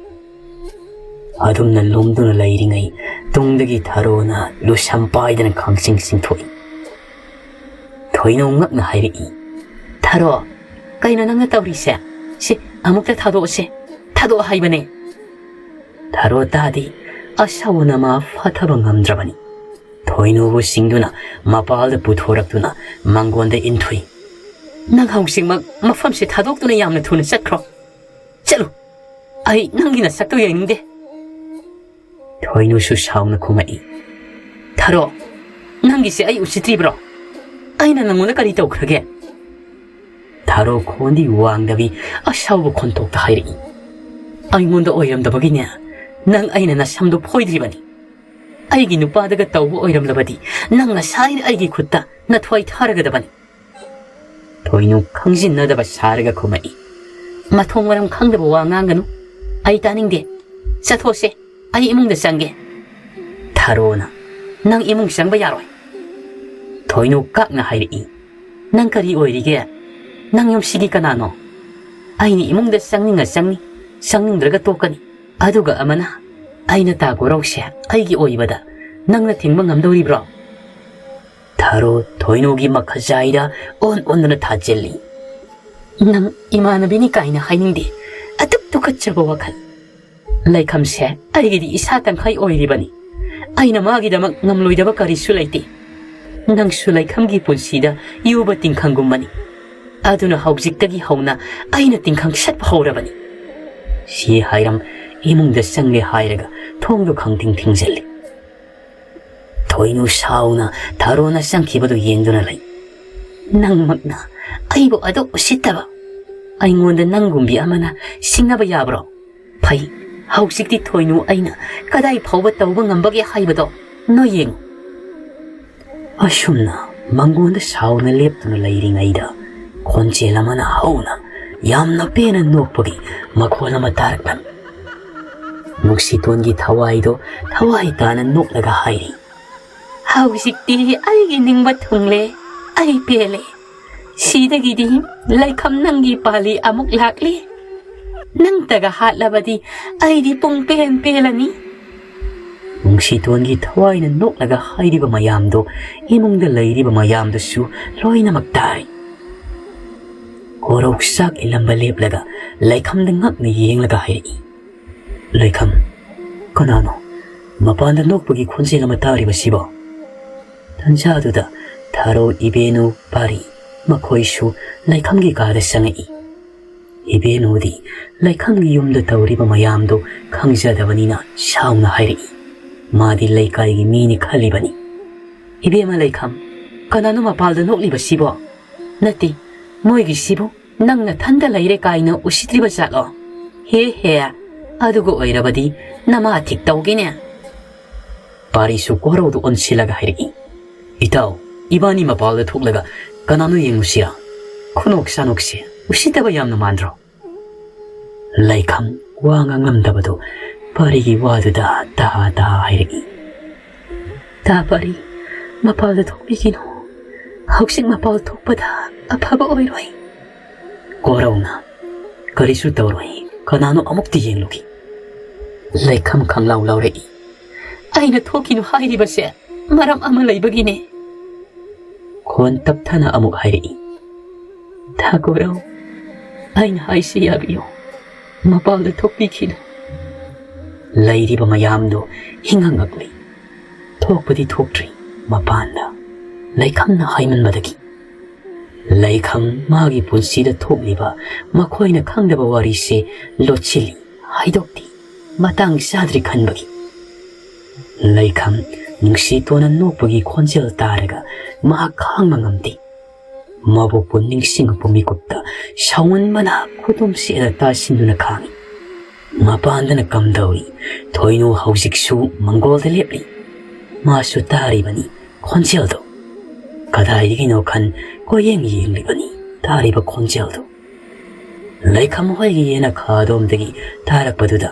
ꯑꯗꯨꯝꯅ ꯂꯨꯝꯗꯨꯅ ꯂꯩꯔꯤꯉꯩ ꯇꯨꯡꯗꯒꯤ ꯊꯔꯣꯅ ꯂꯨꯁꯝ ꯄꯥꯏꯗꯅ ꯈꯪꯆꯤꯡ ꯆꯤꯡꯊꯣꯛꯏ꯫ ꯊꯣꯏꯅꯧ ꯉꯛꯅ ꯍꯥꯏꯔꯛꯏ, "ꯊꯔꯣ, ꯀꯩꯅꯣ ꯅꯪꯅ ꯇꯧꯔꯤꯁꯦ? ꯁꯤ ꯑꯃꯨꯛꯇ ꯊꯥꯗꯣꯛꯑꯁꯦ꯫ ꯊꯥꯗꯣꯛꯑꯣ ꯍꯥꯏꯕꯅꯦ꯫" ꯊꯔꯣ ꯇꯥꯗꯦ꯫ ꯑꯁꯥꯎꯅ ꯃꯥ ꯐꯥꯊꯕ ꯉꯝꯗ꯭ꯔꯕꯅꯤ꯫ ꯊꯣꯏꯅꯨꯕꯨ ꯁꯤꯡꯗꯨꯅ ꯃꯄꯥꯜꯗ ꯄꯨꯊꯣꯔꯛꯇꯨꯅ ꯃꯪꯒꯣꯟꯗ ꯏꯟꯊꯨꯏ꯫ "ꯅꯪ ꯍꯧꯖꯤꯛꯃꯛ ꯃꯐꯝꯁꯦ ꯊꯥꯗꯣꯛꯇꯨꯅ ꯌꯥꯝꯅ ꯊꯨꯅ ꯆꯠꯈ꯭ꯔꯣ꯫ ꯆꯠꯂꯨ꯫ ꯑꯩ ꯅꯪꯒꯤ ꯅꯁꯛꯇꯨ ꯌꯦꯡꯅꯤꯡꯗꯦ꯫" ꯊꯣꯏꯅꯨꯁꯨ ꯁꯥꯎꯅ ꯈꯨꯝꯃꯛꯏ, "ꯊꯔꯣ, ꯅꯪꯒꯤꯁꯦ ꯑꯩ ꯎꯁꯤꯠꯇ꯭ꯔꯤꯕ꯭ꯔꯣ? ꯑꯩꯅ ꯅꯪꯉꯣꯟꯗ ꯀꯔꯤ ꯇꯧꯈ꯭ꯔꯒꯦ?" ꯊꯔꯣ ꯈꯣꯟꯗꯤ ꯋꯥꯡꯗꯕꯤ ꯑꯁꯥꯎꯕ ꯈꯣꯟꯊꯣꯛꯇ ꯍꯥꯏꯔꯛꯏ, "ꯑꯩꯉꯣꯟꯗ ꯑꯣꯏꯔꯝꯗꯕꯒꯤꯅꯦ ꯅꯪ ꯑꯩꯅ ꯅꯁꯝꯗꯣ ꯐꯣꯏꯗ꯭ꯔꯤꯕꯅꯤ꯫ ꯑꯩꯒꯤ ꯅꯨꯄꯥꯗꯒ ꯇꯧꯕ ꯑꯣꯏꯔꯝꯂꯕꯗꯤ ꯅꯪ ꯉꯁꯥꯏꯅ ꯑꯩꯒꯤ ꯈꯨꯠꯇ ꯅꯊ꯭ꯋꯥꯏ ꯊꯥꯔꯒꯗꯕꯅꯤ꯫" ꯊꯣꯏꯅꯨ ꯈꯪꯖꯤꯟꯅꯗꯕ ꯁꯥꯔꯒ ꯈꯨꯝꯃꯛꯏ, "ꯃꯊꯣꯡ ꯃꯔꯝ ꯈꯪꯗꯕ ꯋꯥ ꯉꯥꯡꯒꯅꯨ꯫ ꯑꯩ ꯇꯥꯅꯤꯡꯗꯦ꯫ ꯆꯠꯊꯣꯛꯁꯦ꯫ ꯑꯩ ꯏꯃꯨꯡꯗ ꯆꯪꯒꯦ꯫" ꯊꯔꯣꯅ, "ꯅꯪ ꯏꯃꯨꯡ ꯆꯪꯕ ꯌꯥꯔꯣꯏ꯫" ꯊꯣꯏꯅꯨ ꯀꯥꯛꯅ ꯍꯥꯏꯔꯛꯏ, "ꯅꯪ ꯀꯔꯤ ꯑꯣꯏꯔꯤꯒꯦ? ꯅꯪ ꯌꯨꯝꯁꯤꯒꯤ ꯀꯅꯥꯅꯣ? ꯑꯩꯅ ꯏꯃꯨꯡꯗ ꯆꯪꯅꯤꯡꯉ ꯆꯪꯅꯤ, ꯆꯪꯅꯤꯡꯗ꯭ꯔꯒ ꯇꯣꯛꯀꯅꯤ꯫ ꯑꯗꯨꯒ ꯑꯃꯅ ꯑꯩꯅ ꯇꯥ ꯀꯣꯔꯧꯁꯦ ꯑꯩꯒꯤ ꯑꯣꯏꯕꯗ ꯅꯪꯅ ꯊꯤꯡꯕ ꯉꯝꯗꯧꯔꯤꯕ꯭ꯔꯣ?" ꯊꯔꯣ ꯊꯣꯏꯅꯨꯒꯤ ꯃꯈꯖꯥꯏꯗ ꯑꯣꯟ ꯑꯣꯟꯗꯨꯅ ꯊꯥꯖꯤꯜꯂꯤ꯫ "ꯅꯪ ꯏꯃꯥꯟꯅꯕꯤꯅꯤ ꯀꯥꯏꯅ ꯍꯥꯏꯅꯤꯡꯗꯦ꯫ ꯑꯗꯨꯛ ꯇꯨꯀꯠꯆꯕ ꯋꯥꯈꯜ꯫ ꯂꯩꯈꯝꯁꯦ ꯑꯩꯒꯤꯗꯤ ꯏꯁꯥ ꯇꯪꯈꯥꯏ ꯑꯣꯏꯔꯤꯕꯅꯤ꯫ ꯑꯩꯅ ꯃꯥꯒꯤꯗꯃꯛ ꯉꯝꯂꯣꯏꯗꯕ ꯀꯔꯤꯁꯨ ꯂꯩꯇꯦ꯫ ꯅꯪꯁꯨ ꯂꯩꯈꯝꯒꯤ ꯄꯨꯟꯁꯤꯗ ꯌꯨꯕ ꯇꯤꯡꯈꯪꯒꯨꯝꯕꯅꯤ꯫ ꯑꯗꯨꯅ ꯍꯧꯖꯤꯛꯇꯒꯤ ꯍꯧꯅ ꯑꯩꯅ ꯇꯤꯡꯈꯪ ꯁꯠꯄ ꯍꯧꯔꯕꯅꯤ꯫ ꯁꯤ ꯍꯥꯏꯔꯝ ꯏꯃꯨꯡꯗ ꯆꯪꯂꯦ ꯍꯥꯏꯔꯒ ꯊꯣꯡꯗꯨ ꯈꯪꯊꯤꯡ ꯊꯤꯡꯖꯤꯜꯂꯤ꯫ ꯊꯣꯏꯅꯨ ꯁꯥꯎꯅ ꯊꯔꯣꯅ ꯆꯪꯈꯤꯕꯗꯨ ꯌꯦꯡꯗꯨꯅ ꯂꯩ꯫ "ꯅꯪꯃꯛꯅ ꯑꯩꯕꯨ ꯑꯗꯨꯛ ꯎꯁꯤꯠꯇꯕ, ꯑꯩꯉꯣꯟꯗ ꯅꯪꯒꯨꯝꯕꯤ ꯑꯃꯅ ꯁꯤꯡꯅꯕ ꯌꯥꯕ꯭ꯔꯣ? ꯐꯩ, ꯍꯧꯖꯤꯛꯇꯤ ꯊꯣꯏꯅꯨ ꯑꯩꯅ ꯀꯗꯥꯏ ꯐꯥꯎꯕ ꯇꯧꯕ ꯉꯝꯕꯒꯦ ꯍꯥꯏꯕꯗꯣ ꯅꯣꯏ ꯌꯦꯡꯉꯨ꯫" ꯑꯁꯨꯝꯅ ꯃꯉꯣꯟꯗ ꯁꯥꯎꯅ ꯂꯦꯞꯇꯨꯅ ꯂꯩꯔꯤꯉꯩꯗ ꯈꯣꯟꯖꯦꯜ ꯑꯃꯅ ꯍꯧꯅ ꯌꯥꯝꯅ ꯄꯦꯟꯅ ꯅꯣꯛꯄꯒꯤ ꯃꯈꯣꯜ ꯑꯃ ꯇꯥꯔꯛꯂꯝꯃꯤ꯫ ꯅꯨꯡꯁꯤꯇꯣꯟꯒꯤ ꯊꯋꯥꯏꯗꯣ ꯊꯋꯥꯏ ꯇꯥꯅ ꯅꯣꯛꯂꯒ ꯍꯥꯏꯔꯤ, "ꯍꯧꯖꯤꯛꯇꯤ ꯑꯩꯒꯤ ꯅꯤꯡꯕ ꯊꯨꯡꯂꯦ, ꯑꯩ ꯄꯦꯜꯂꯦ꯫ ꯁꯤꯗꯒꯤꯗꯤ ꯂꯩꯈꯝ ꯅꯪꯒꯤ ꯄꯥꯜꯂꯤ ꯑꯃꯨꯛ ꯂꯥꯛꯂꯤ꯫ ꯅꯪꯇꯒ ꯍꯥꯠꯂꯕꯗꯤ ꯑꯩꯗꯤ ꯄꯨꯡ ꯄꯦꯟ ꯄꯦꯜꯂꯅꯤ꯫" ꯅꯨꯡꯁꯤꯇꯣꯟꯒꯤ ꯊꯋꯥꯏꯅ ꯅꯣꯛꯂꯒ ꯍꯥꯏꯔꯤꯕ ꯃꯌꯥꯝꯗꯣ ꯏꯃꯨꯡꯗ ꯂꯩꯔꯤꯕ ꯃꯌꯥꯝꯗꯁꯨ ꯂꯣꯏꯅꯃꯛ ꯇꯥꯔꯤ꯫ ꯀꯣꯔꯧ ꯆꯥꯛ ꯏꯜꯂꯝꯕ ꯂꯦꯞꯂꯒ ꯂꯩꯈꯝꯗ ꯉꯛꯅ ꯌꯦꯡꯂꯒ ꯍꯥꯏꯔꯛꯏ, "ꯂꯩꯈꯝ, ꯀꯅꯥꯅꯣ ꯃꯄꯥꯟꯗ ꯅꯣꯛꯄꯒꯤ ꯈꯣꯟꯖꯦꯜ ꯑꯃ ꯇꯥꯔꯤꯕꯁꯤꯕꯣ?" ꯇꯟꯖꯥꯗꯨꯗ ꯊꯥꯔꯣ ꯏꯕꯦꯅꯨ ꯄꯥꯔꯤ ꯃꯈꯣꯏꯁꯨ ꯂꯩꯈꯝꯒꯤ ꯀꯥꯗ ꯆꯪꯉꯛꯏ꯫ ꯏꯕꯦꯅꯨꯗꯤ ꯂꯩꯈꯝꯒꯤ ꯌꯨꯝꯗ ꯇꯧꯔꯤꯕ ꯃꯌꯥꯝꯗꯨ ꯈꯪꯖꯗꯕꯅꯤꯅ ꯁꯥꯎꯅ ꯍꯥꯏꯔꯛꯏ꯫ ꯃꯥꯗꯤ ꯂꯩꯀꯥꯏꯒꯤ ꯃꯤꯅꯤ ꯈꯜꯂꯤꯕꯅꯤ꯫ "ꯏꯕꯦꯝꯃ ꯂꯩꯈꯝ, ꯀꯅꯥꯅꯣ ꯃꯄꯥꯜꯗ ꯅꯣꯛꯂꯤꯕꯁꯤꯕꯣ? ꯅꯠꯇꯦ, ꯃꯣꯏꯒꯤꯁꯤꯕꯨ ꯅꯪ ꯅꯊꯟꯗ ꯂꯩꯔꯦ ꯀꯥꯏꯅ ꯎꯁꯤꯠꯇ꯭ꯔꯤꯕ ꯖꯥꯠꯂꯣ? ꯍꯦ ꯍꯦ, ꯑꯗꯨꯒ ꯑꯣꯏꯔꯕꯗꯤ ꯅꯃꯥ ꯊꯤꯛ ꯇꯧꯒꯦꯅꯦ꯫" ꯄꯥꯔꯤꯁꯨ ꯀꯣꯔꯧꯗꯨ ꯑꯣꯟꯁꯤꯜꯂꯒ ꯍꯥꯏꯔꯛꯏ, "ꯏꯇꯥꯎ, ꯏꯕꯥꯅꯤ ꯃꯄꯥꯜꯗ ꯊꯣꯛꯂꯒ ꯀꯅꯥꯅꯣ ꯌꯦꯡꯉꯨꯁꯤꯔꯥ? ꯈꯨꯅꯣꯛ ꯁꯥꯅꯣꯛꯁꯦ ꯎꯁꯤꯠꯇꯕ ꯌꯥꯝꯅ ꯃꯥꯟꯗ꯭ꯔꯣ?" ꯂꯩꯈꯝ ꯋꯥ ꯉꯥꯡꯂꯝꯗꯕꯗꯨ ꯄꯥꯔꯤꯒꯤ ꯋꯥꯗꯨꯗ ꯇꯥ ꯇꯥ ꯍꯥꯏꯔꯛꯏ, "ꯇꯥ ꯄꯥꯔꯤ, ꯃꯄꯥꯜꯗ ꯊꯣꯛꯄꯤꯈꯤꯅꯨ꯫ ꯍꯧꯖꯤꯛ ꯃꯄꯥꯜ ꯊꯣꯛꯄꯗ ꯑꯐꯕ ꯑꯣꯏꯔꯣꯏ꯫" ꯀꯣꯔꯧꯅ, "ꯀꯔꯤꯁꯨ ꯇꯧꯔꯣꯏ, ꯀꯅꯥꯅꯣ ꯑꯃꯨꯛꯇ ꯌꯦꯡꯂꯨꯈꯤ꯫" ꯂꯩꯈꯝ ꯈꯪꯂꯥꯎ ꯂꯥꯎꯔꯛꯏ, "ꯑꯩꯅ ꯊꯣꯛꯈꯤꯅꯨ ꯍꯥꯏꯔꯤꯕꯁꯦ ꯃꯔꯝ ꯑꯃ ꯂꯩꯕꯒꯤꯅꯦ꯫" ꯈꯣꯟ ꯇꯞꯊꯅ ꯑꯃꯨꯛ ꯍꯥꯏꯔꯛꯏ, "ꯊꯥꯒꯣꯔꯧ, ꯑꯩꯅ ꯍꯥꯏꯁꯤ ꯌꯥꯕꯤꯌꯨ, ꯃꯄꯥꯜꯗ ꯊꯣꯛꯄꯤꯈꯤꯅꯨ꯫" ꯂꯩꯔꯤꯕ ꯃꯌꯥꯝꯗꯨ ꯍꯤꯡꯉꯛꯂꯤ꯫ ꯊꯣꯛꯄꯗꯤ ꯊꯣꯛꯇ꯭ꯔꯤ꯫ ꯃꯄꯥꯟꯗ ꯂꯩꯈꯝꯅ ꯍꯥꯏꯃꯟꯕꯗꯒꯤ ꯂꯩꯈꯝ ꯃꯥꯒꯤ ꯄꯨꯟꯁꯤꯗ ꯊꯣꯛꯂꯤꯕ ꯃꯈꯣꯏꯅ ꯈꯪꯗꯕ ꯋꯥꯔꯤꯁꯦ ꯂꯣꯠꯁꯤꯜꯂꯤ, ꯍꯥꯏꯗꯣꯛꯇꯦ꯫ ꯃꯇꯥꯡ ꯆꯥꯗ꯭ꯔꯤ ꯈꯟꯕꯒꯤ꯫ ꯂꯩꯈꯝ ꯅꯨꯡꯁꯤꯇꯣꯟꯅ ꯅꯣꯛꯄꯒꯤ ꯈꯣꯟꯖꯦꯜ ꯇꯥꯔꯒ ꯃꯍꯥꯛ ꯈꯥꯡꯕ ꯉꯝꯗꯦ꯫ ꯃꯕꯣꯛꯄꯨ ꯅꯤꯡꯁꯤꯡꯉꯛꯄ ꯃꯤꯀꯨꯞꯇ ꯁꯥꯎꯃꯟꯕꯅ ꯈꯨꯗꯨꯝ ꯁꯦꯠꯅ ꯇꯥꯁꯤꯟꯗꯨꯅ ꯈꯥꯡꯏ꯫ ꯃꯄꯥꯟꯗꯅ ꯀꯝꯗꯧꯔꯤ? ꯊꯣꯏꯅꯨ ꯍꯧꯖꯤꯛꯁꯨ ꯃꯪꯒꯣꯜꯗ ꯂꯦꯞꯂꯤ꯫ ꯃꯥꯁꯨ ꯇꯥꯔꯤꯕꯅꯤ ꯈꯣꯟꯖꯦꯜꯗꯣ꯫ ꯀꯗꯥꯏꯗꯒꯤꯅꯣ ꯈꯟ ꯀꯣꯏꯌꯦꯡ ꯌꯦꯡꯂꯤꯕꯅꯤ ꯇꯥꯔꯤꯕ ꯈꯣꯟꯖꯦꯜꯗꯣ꯫ ꯂꯩꯈꯝ ꯍꯣꯏꯒꯤ ꯌꯦꯅꯈꯥꯗꯣꯝꯗꯒꯤ ꯇꯥꯔꯛꯄꯗꯨꯗ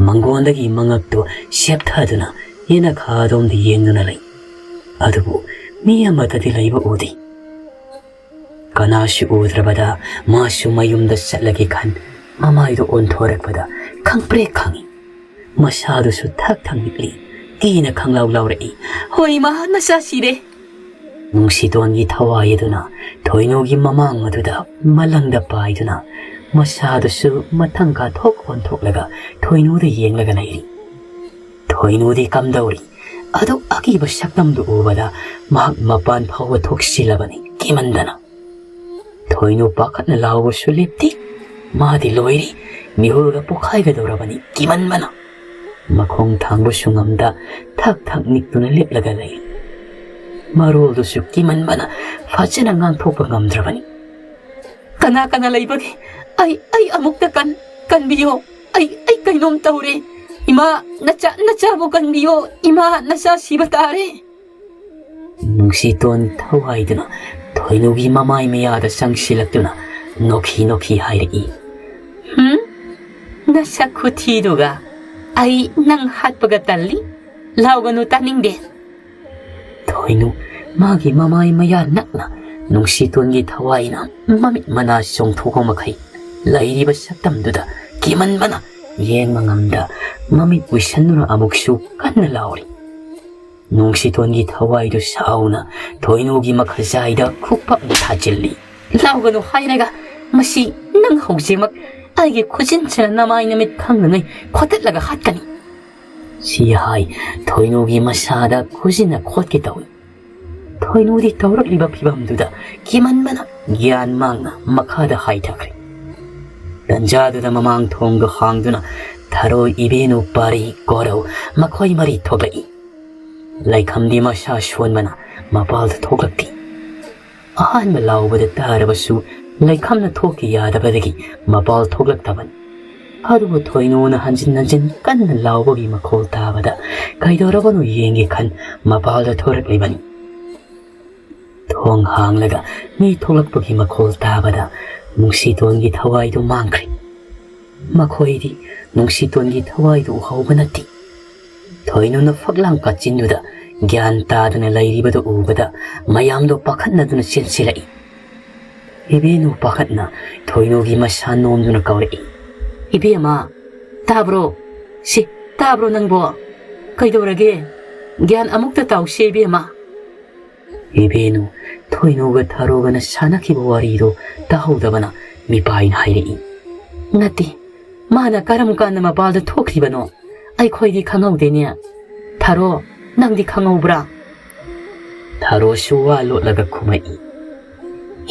ꯃꯪꯒꯣꯟꯗꯒꯤ ꯃꯉꯛꯇꯨ ꯁꯦꯞꯊꯗꯨꯅ ꯌꯦꯅꯈꯥꯗꯣꯝꯗ ꯌꯦꯡꯗꯨꯅ ꯂꯩ꯫ ꯑꯗꯨꯕꯨ ꯃꯤ ꯑꯃꯠꯇꯗꯤ ꯂꯩꯕ ꯎꯗꯦ꯫ ꯀꯅꯥꯁꯨ ꯎꯗ꯭ꯔꯕꯗ ꯃꯥꯁꯨ ꯃꯌꯨꯝꯗ ꯆꯠꯂꯒꯦ ꯈꯟ ꯃꯃꯥꯏꯗꯨ ꯑꯣꯟꯊꯣꯔꯛꯄꯗ ꯈꯪꯄ꯭ꯔꯦꯛ ꯈꯪꯏ꯫ ꯃꯁꯥꯗꯨꯁꯨ ꯊꯛ ꯊꯛ ꯅꯤꯛꯂꯤ꯫ ꯀꯤꯅ ꯈꯪꯂꯥꯎ ꯂꯥꯎꯔꯛꯏ, "ꯍꯣꯏ ꯏꯃꯥ, ꯅꯆꯥ ꯁꯤꯔꯦ!" ꯅꯨꯡꯁꯤꯇꯣꯟꯒꯤ ꯊꯋꯥꯏ ꯑꯗꯨꯅ ꯊꯣꯏꯅꯨꯒꯤ ꯃꯃꯥꯡ ꯑꯗꯨꯗ ꯃꯂꯪꯗ ꯄꯥꯏꯗꯨꯅ ꯃꯁꯥꯗꯨꯁꯨ ꯃꯊꯪ ꯀꯥꯊꯣꯛ ꯑꯣꯟꯊꯣꯛꯂꯒ ꯊꯣꯏꯅꯨꯗ ꯌꯦꯡꯂꯒ ꯂꯩꯔꯤ꯫ ꯊꯣꯏꯅꯨꯗꯤ ꯀꯝꯗꯧꯔꯤ? ꯑꯗꯨ ꯑꯀꯤꯕ ꯁꯛꯇꯝꯗꯨ ꯎꯕꯗ ꯃꯍꯥꯛ ꯃꯄꯥꯟ ꯐꯥꯎꯕ ꯊꯣꯛꯁꯤꯜꯂꯕꯅꯤ ꯀꯤꯃꯟꯗꯅ꯫ ꯊꯣꯏꯅꯨ ꯄꯥꯈꯠꯅ ꯂꯥꯎꯕꯁꯨ ꯂꯦꯞꯇꯦ꯫ ꯃꯥꯗꯤ ꯂꯣꯏꯔꯦ, ꯃꯤꯍꯨꯜꯒ ꯄꯣꯛꯈꯥꯏꯒꯗꯧꯔꯕꯅꯤ ꯀꯤꯃꯟꯕꯅ꯫ ꯃꯈꯣꯡ ꯊꯥꯡꯕꯁꯨ ꯉꯝꯗ ꯊꯛ ꯊꯛ ꯅꯤꯛꯇꯨꯅ ꯂꯦꯞꯂꯒ ꯂꯩ꯫ ꯃꯔꯣꯜꯗꯨꯁꯨ ꯀꯤꯃꯟꯕꯅ ꯐꯖꯅ ꯉꯥꯡꯊꯣꯛꯄ ꯉꯝꯗ꯭ꯔꯕꯅꯤ꯫ "ꯀꯅꯥ ꯀꯅꯥ ꯂꯩꯕꯒꯦ? ꯑꯩ, ꯑꯩ ꯑꯃꯨꯛꯇ ꯀꯟ-, ꯀꯟꯕꯤꯌꯣ꯫ ꯑꯩ, ꯑꯩ ꯀꯩꯅꯣꯝ ꯇꯧꯔꯦ꯫ ꯏꯃꯥ, ꯅꯆꯥ, ꯅꯆꯥꯕꯨ ꯀꯟꯕꯤꯌꯣ꯫ ꯏꯃꯥ, ꯅꯆꯥ ꯁꯤꯕ ꯇꯥꯔꯦ!" ꯅꯨꯡꯁꯤꯇꯣꯟ ꯊꯋꯥꯏꯗꯨꯅ ꯊꯣꯏꯅꯨꯒꯤ ꯃꯃꯥꯏ ꯃꯌꯥꯗ ꯆꯪꯁꯤꯜꯂꯛꯇꯨꯅ ꯅꯣꯛꯈꯤ ꯅꯣꯛꯈꯤ ꯍꯥꯏꯔꯛꯏ꯫ "ꯍꯨꯝ? ꯅꯁꯛ ꯈꯨꯊꯤꯗꯨꯒ ꯑꯩ ꯅꯪ ꯍꯥꯠꯄꯒ ꯇꯜꯂꯤ꯫ ꯂꯥꯎꯒꯅꯨ, ꯇꯥꯅꯤꯡꯗꯦ!" ꯊꯣꯏꯅꯨ ꯃꯥꯒꯤ ꯃꯃꯥꯏ ꯃꯌꯥ ꯅꯛꯅ ꯅꯨꯡꯁꯤꯇꯣꯟꯒꯤ ꯊꯋꯥꯏꯅ ꯃꯃꯤꯠ ꯃꯅꯥ ꯆꯣꯡꯊꯣꯛꯄ ꯃꯈꯩ ꯂꯩꯔꯤꯕ ꯁꯛꯇꯝꯗꯨꯗ ꯀꯤꯃꯟꯕꯅ ꯌꯦꯡꯕ ꯉꯝꯗ ꯃꯃꯤꯠ ꯎꯏꯁꯟꯗꯨꯅ ꯑꯃꯨꯛꯁꯨ ꯀꯟꯅ ꯂꯥꯎꯔꯤ꯫ ꯅꯨꯡꯁꯤꯇꯣꯟꯒꯤ ꯊꯋꯥꯏꯗꯨ ꯁꯥꯎꯅ ꯊꯣꯏꯅꯨꯒꯤ ꯃꯈꯖꯥꯏꯗ ꯈꯨꯄꯥꯛꯅ ꯊꯥꯖꯤꯜꯂꯤ꯫ "ꯂꯥꯎꯒꯅꯨ ꯍꯥꯏꯔꯒ ꯃꯁꯤ ꯅꯪ ꯍꯧꯖꯤꯛꯃꯛ ꯑꯩꯒꯤ ꯈꯨꯖꯤꯟꯁꯤꯅ ꯅꯃꯥꯏ ꯅꯃꯤꯠ ꯈꯪꯗꯉꯩ ꯈꯣꯠꯇꯠꯂꯒ ꯍꯥꯠꯀꯅꯤ!" ꯁꯤ ꯍꯥꯏ ꯊꯣꯏꯅꯨꯒꯤ ꯃꯁꯥꯗ ꯈꯨꯖꯤꯟꯅ ꯈꯣꯠꯀꯦ ꯇꯧꯏ꯫ ꯊꯣꯏꯅꯨꯗꯤ ꯇꯧꯔꯛꯂꯤꯕ ꯐꯤꯚꯝꯗꯨꯗ ꯀꯤꯃꯟꯕꯅ ꯒ꯭ꯌꯥꯟ ꯃꯥꯡꯅ ꯃꯈꯥꯗ ꯍꯥꯏꯊꯈ꯭ꯔꯦ꯫ ꯇꯟꯖꯥꯗꯨꯗ ꯃꯃꯥꯡ ꯊꯣꯡꯗꯨ ꯍꯥꯡꯗꯨꯅ ꯊꯔꯣ, ꯏꯕꯦꯅꯨ, ꯄꯥꯔꯤ, ꯀꯣꯔꯧ ꯃꯈꯣꯏ ꯃꯔꯤ ꯊꯣꯛꯂꯛꯏ꯫ ꯂꯩꯈꯝꯗꯤ ꯃꯁꯥ ꯁꯣꯟꯕꯅ ꯃꯄꯥꯜꯗ ꯊꯣꯛꯂꯛꯇꯦ꯫ ꯑꯍꯥꯟꯕ ꯂꯥꯎꯕꯗ ꯇꯥꯔꯕꯁꯨ ꯂꯩꯈꯝꯅ ꯊꯣꯛꯀꯦ ꯌꯥꯗꯕꯗꯒꯤ ꯃꯄꯥꯜ ꯊꯣꯛꯂꯛꯇꯕꯅꯤ꯫ ꯑꯗꯨꯕꯨ ꯊꯣꯏꯅꯨꯅ ꯍꯟꯖꯤꯟ ꯍꯟꯖꯤꯟ ꯀꯟꯅ ꯂꯥꯎꯕꯒꯤ ꯃꯈꯣꯜ ꯇꯥꯕꯗ ꯀꯩꯗꯧꯔꯕꯅꯣ ꯌꯦꯡꯒꯦ ꯈꯟ ꯃꯄꯥꯜꯗ ꯊꯣꯔꯛꯂꯤꯕꯅꯤ꯫ ꯊꯣꯡ ꯍꯥꯡꯂꯒ ꯃꯤ ꯊꯣꯛꯂꯛꯄꯒꯤ ꯃꯈꯣꯜ ꯇꯥꯕꯗ ꯅꯨꯡꯁꯤꯇꯣꯟꯒꯤ ꯊꯋꯥꯏꯗꯨ ꯃꯥꯡꯈ꯭ꯔꯦ꯫ ꯃꯈꯣꯏꯗꯤ ꯅꯨꯡꯁꯤꯇꯣꯟꯒꯤ ꯊꯋꯥꯏꯗꯨ ꯎꯍꯧꯕ ꯅꯠꯇꯦ꯫ ꯊꯣꯏꯅꯨꯅ ꯐꯛꯂꯥꯡ ꯀꯥꯆꯤꯟꯗꯨꯗ ꯒ꯭ꯌꯥꯟ ꯇꯥꯗꯅ ꯂꯩꯔꯤꯕꯗꯨ ꯎꯕꯗ ꯃꯌꯥꯝꯗꯣ ꯄꯥꯈꯠꯅꯗꯨꯅ ꯆꯦꯟꯁꯤꯜꯂꯛꯏ꯫ ꯏꯕꯦꯅꯨ ꯄꯥꯈꯠꯅ ꯊꯣꯏꯅꯨꯒꯤ ꯃꯁꯥ ꯅꯣꯝꯗꯨꯅ ꯀꯧꯔꯛꯏ, "ꯏꯕꯦꯝꯃ, ꯇꯥꯕ꯭ꯔꯣ? ꯁꯤ, ꯇꯥꯕ꯭ꯔꯣ ꯅꯪꯕꯣ? ꯀꯩꯗꯧꯔꯒꯦ? ꯒ꯭ꯌꯥꯟ ꯑꯃꯨꯛꯇ ꯇꯥꯎꯁꯦ ꯏꯕꯦꯝꯃ꯫" ꯏꯕꯦꯅꯨ ꯊꯣꯏꯅꯨꯒ ꯊꯔꯣꯒꯅ ꯁꯥꯟꯅꯈꯤꯕ ꯋꯥꯔꯤꯗꯣ ꯇꯥꯍꯧꯗꯕꯅ ꯃꯤꯄꯥꯏꯅ ꯍꯥꯏꯔꯛꯏ, "ꯅꯠꯇꯦ, ꯃꯥꯅ ꯀꯔꯝ ꯀꯥꯟꯗ ꯃꯄꯥꯜꯗ ꯊꯣꯛꯈ꯭ꯔꯤꯕꯅꯣ? ꯑꯩꯈꯣꯏꯗꯤ ꯈꯪꯍꯧꯗꯦꯅꯦ꯫ ꯊꯔꯣ, ꯅꯪꯗꯤ ꯈꯪꯍꯧꯕ꯭ꯔꯥ?" ꯊꯔꯣꯁꯨ ꯋꯥ ꯂꯣꯠꯂꯒ ꯈꯨꯝꯃꯛꯏ,